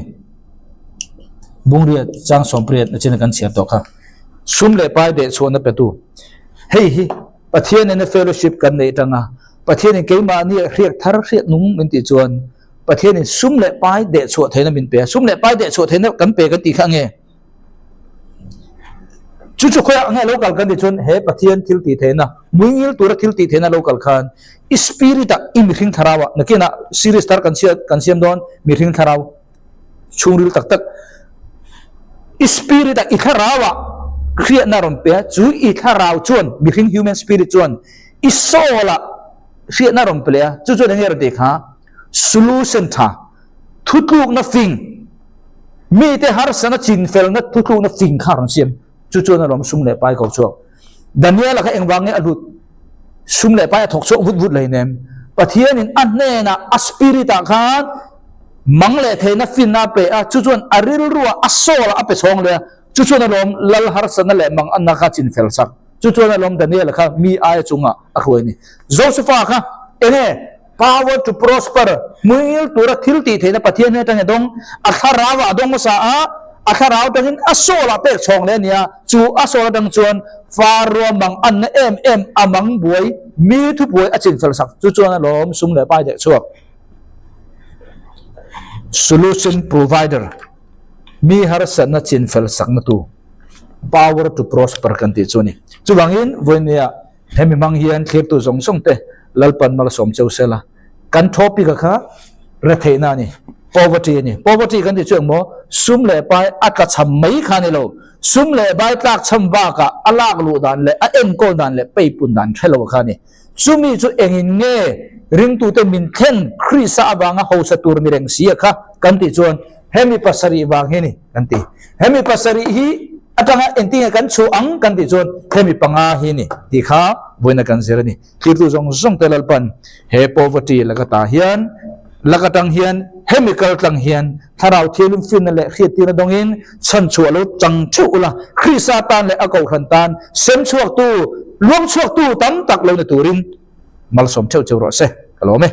Bungriat chang 18 na chin kan chhiar tawh kha. Sum leh pai deh chhuahna pe tu. Hei hi Pathian nena fellowship kan neih tanga Pathianin keimahni hriak thar hriat nung min tih chuan. Pathianin sum leh pai dehchhuah theihna min pe a, sum leh pai dehchhuah theihna kan pe kan tih kha nge? Chu chu khawiah nge lo kal kan tih chuan he Pathian thil tih theihna, muingil tura thil tih theihna lo kal khan i spirit ah, i mihring thlarau ah, nakinah series thar kan chhiat kan siam dawn mihring thlarau chhungril tak tak, i spirit ah, i thlarau ah hriatna a rawn pe a, chu i thlarau chuan mihring human spirit chuan i soul ah hriatna a rawn pe leh a, chu chuan enge a rawn tih kha? Solution tha, thutlukna fing, mite harsana chinfelna thutlukna fing kha a rawn siam. Chu chuan alawm sum leh pai ko chhuak. Daniela kha engvang nge a hlut? Sum leh pai a thawk chhuak vut vut hleinem. Pathianin a hnenah a spirit ah khan mang leh theihna finna a pe a, chu chuan a rilruah a soul ah a pe chhawng leh a, chu chuan alawm lal harsatna leh mang anna kha chinfel sak. Chu chuan alawm Daniela kha mi aia chungah a hruai a ni. Josepha kha enge? Power to prosper, hmuingil tura thil tih theihna Pathian hi atangin a dawng, a thlarau ah a dawng hmasa a, a thlarau atangin a soul ah pek chhawng leh a ni a, chu a soul atang chuan far rua mang anna em em a mang buai, mi thubuai a chinfel sak, chu chuan alawm sum leh pai deh chhuak. Solution provider, mi harsatna chinfel sakna tu, power to prosper kan tih chu a ni. Chuvangin vawinia Hemi hmang hian thlirtu zawng zawng te Lalpan malsawm cheu se la, kan topic a kha retheihna a ni, poverty a ni. Poverty kan tih chu engmaw sum leh pai a tla cham mai kha a ni lo, sum leh pai tlak cham bakah a lak luh dan leh a enkawl dan leh peipun dan hre lo kha a ni. Chumi chu engin nge ringtute min thlen Krista avanga hausa tur ni reng si a kha kan tih chuan hemi pasarih vang hi a ni kan ti. Hemi pasarih hi atanga engtinge kan chhuah ang kan tih chuan hemi panga hi a ni tih kha vawiina kan zir a ni. Thirtu zawng zawng te Lalpan he poverty laka ta hian lak atang hian hemi kal tlang hian thlarau thianghlim finna leh hriattirna dawngin chhan chhuah lo chang theuh ula Krista tan leh a kohhran tan sem chhuaktu luang chhuaktu tam tak lo ni turin malsawm theuh cheu rawh se ka lawm e.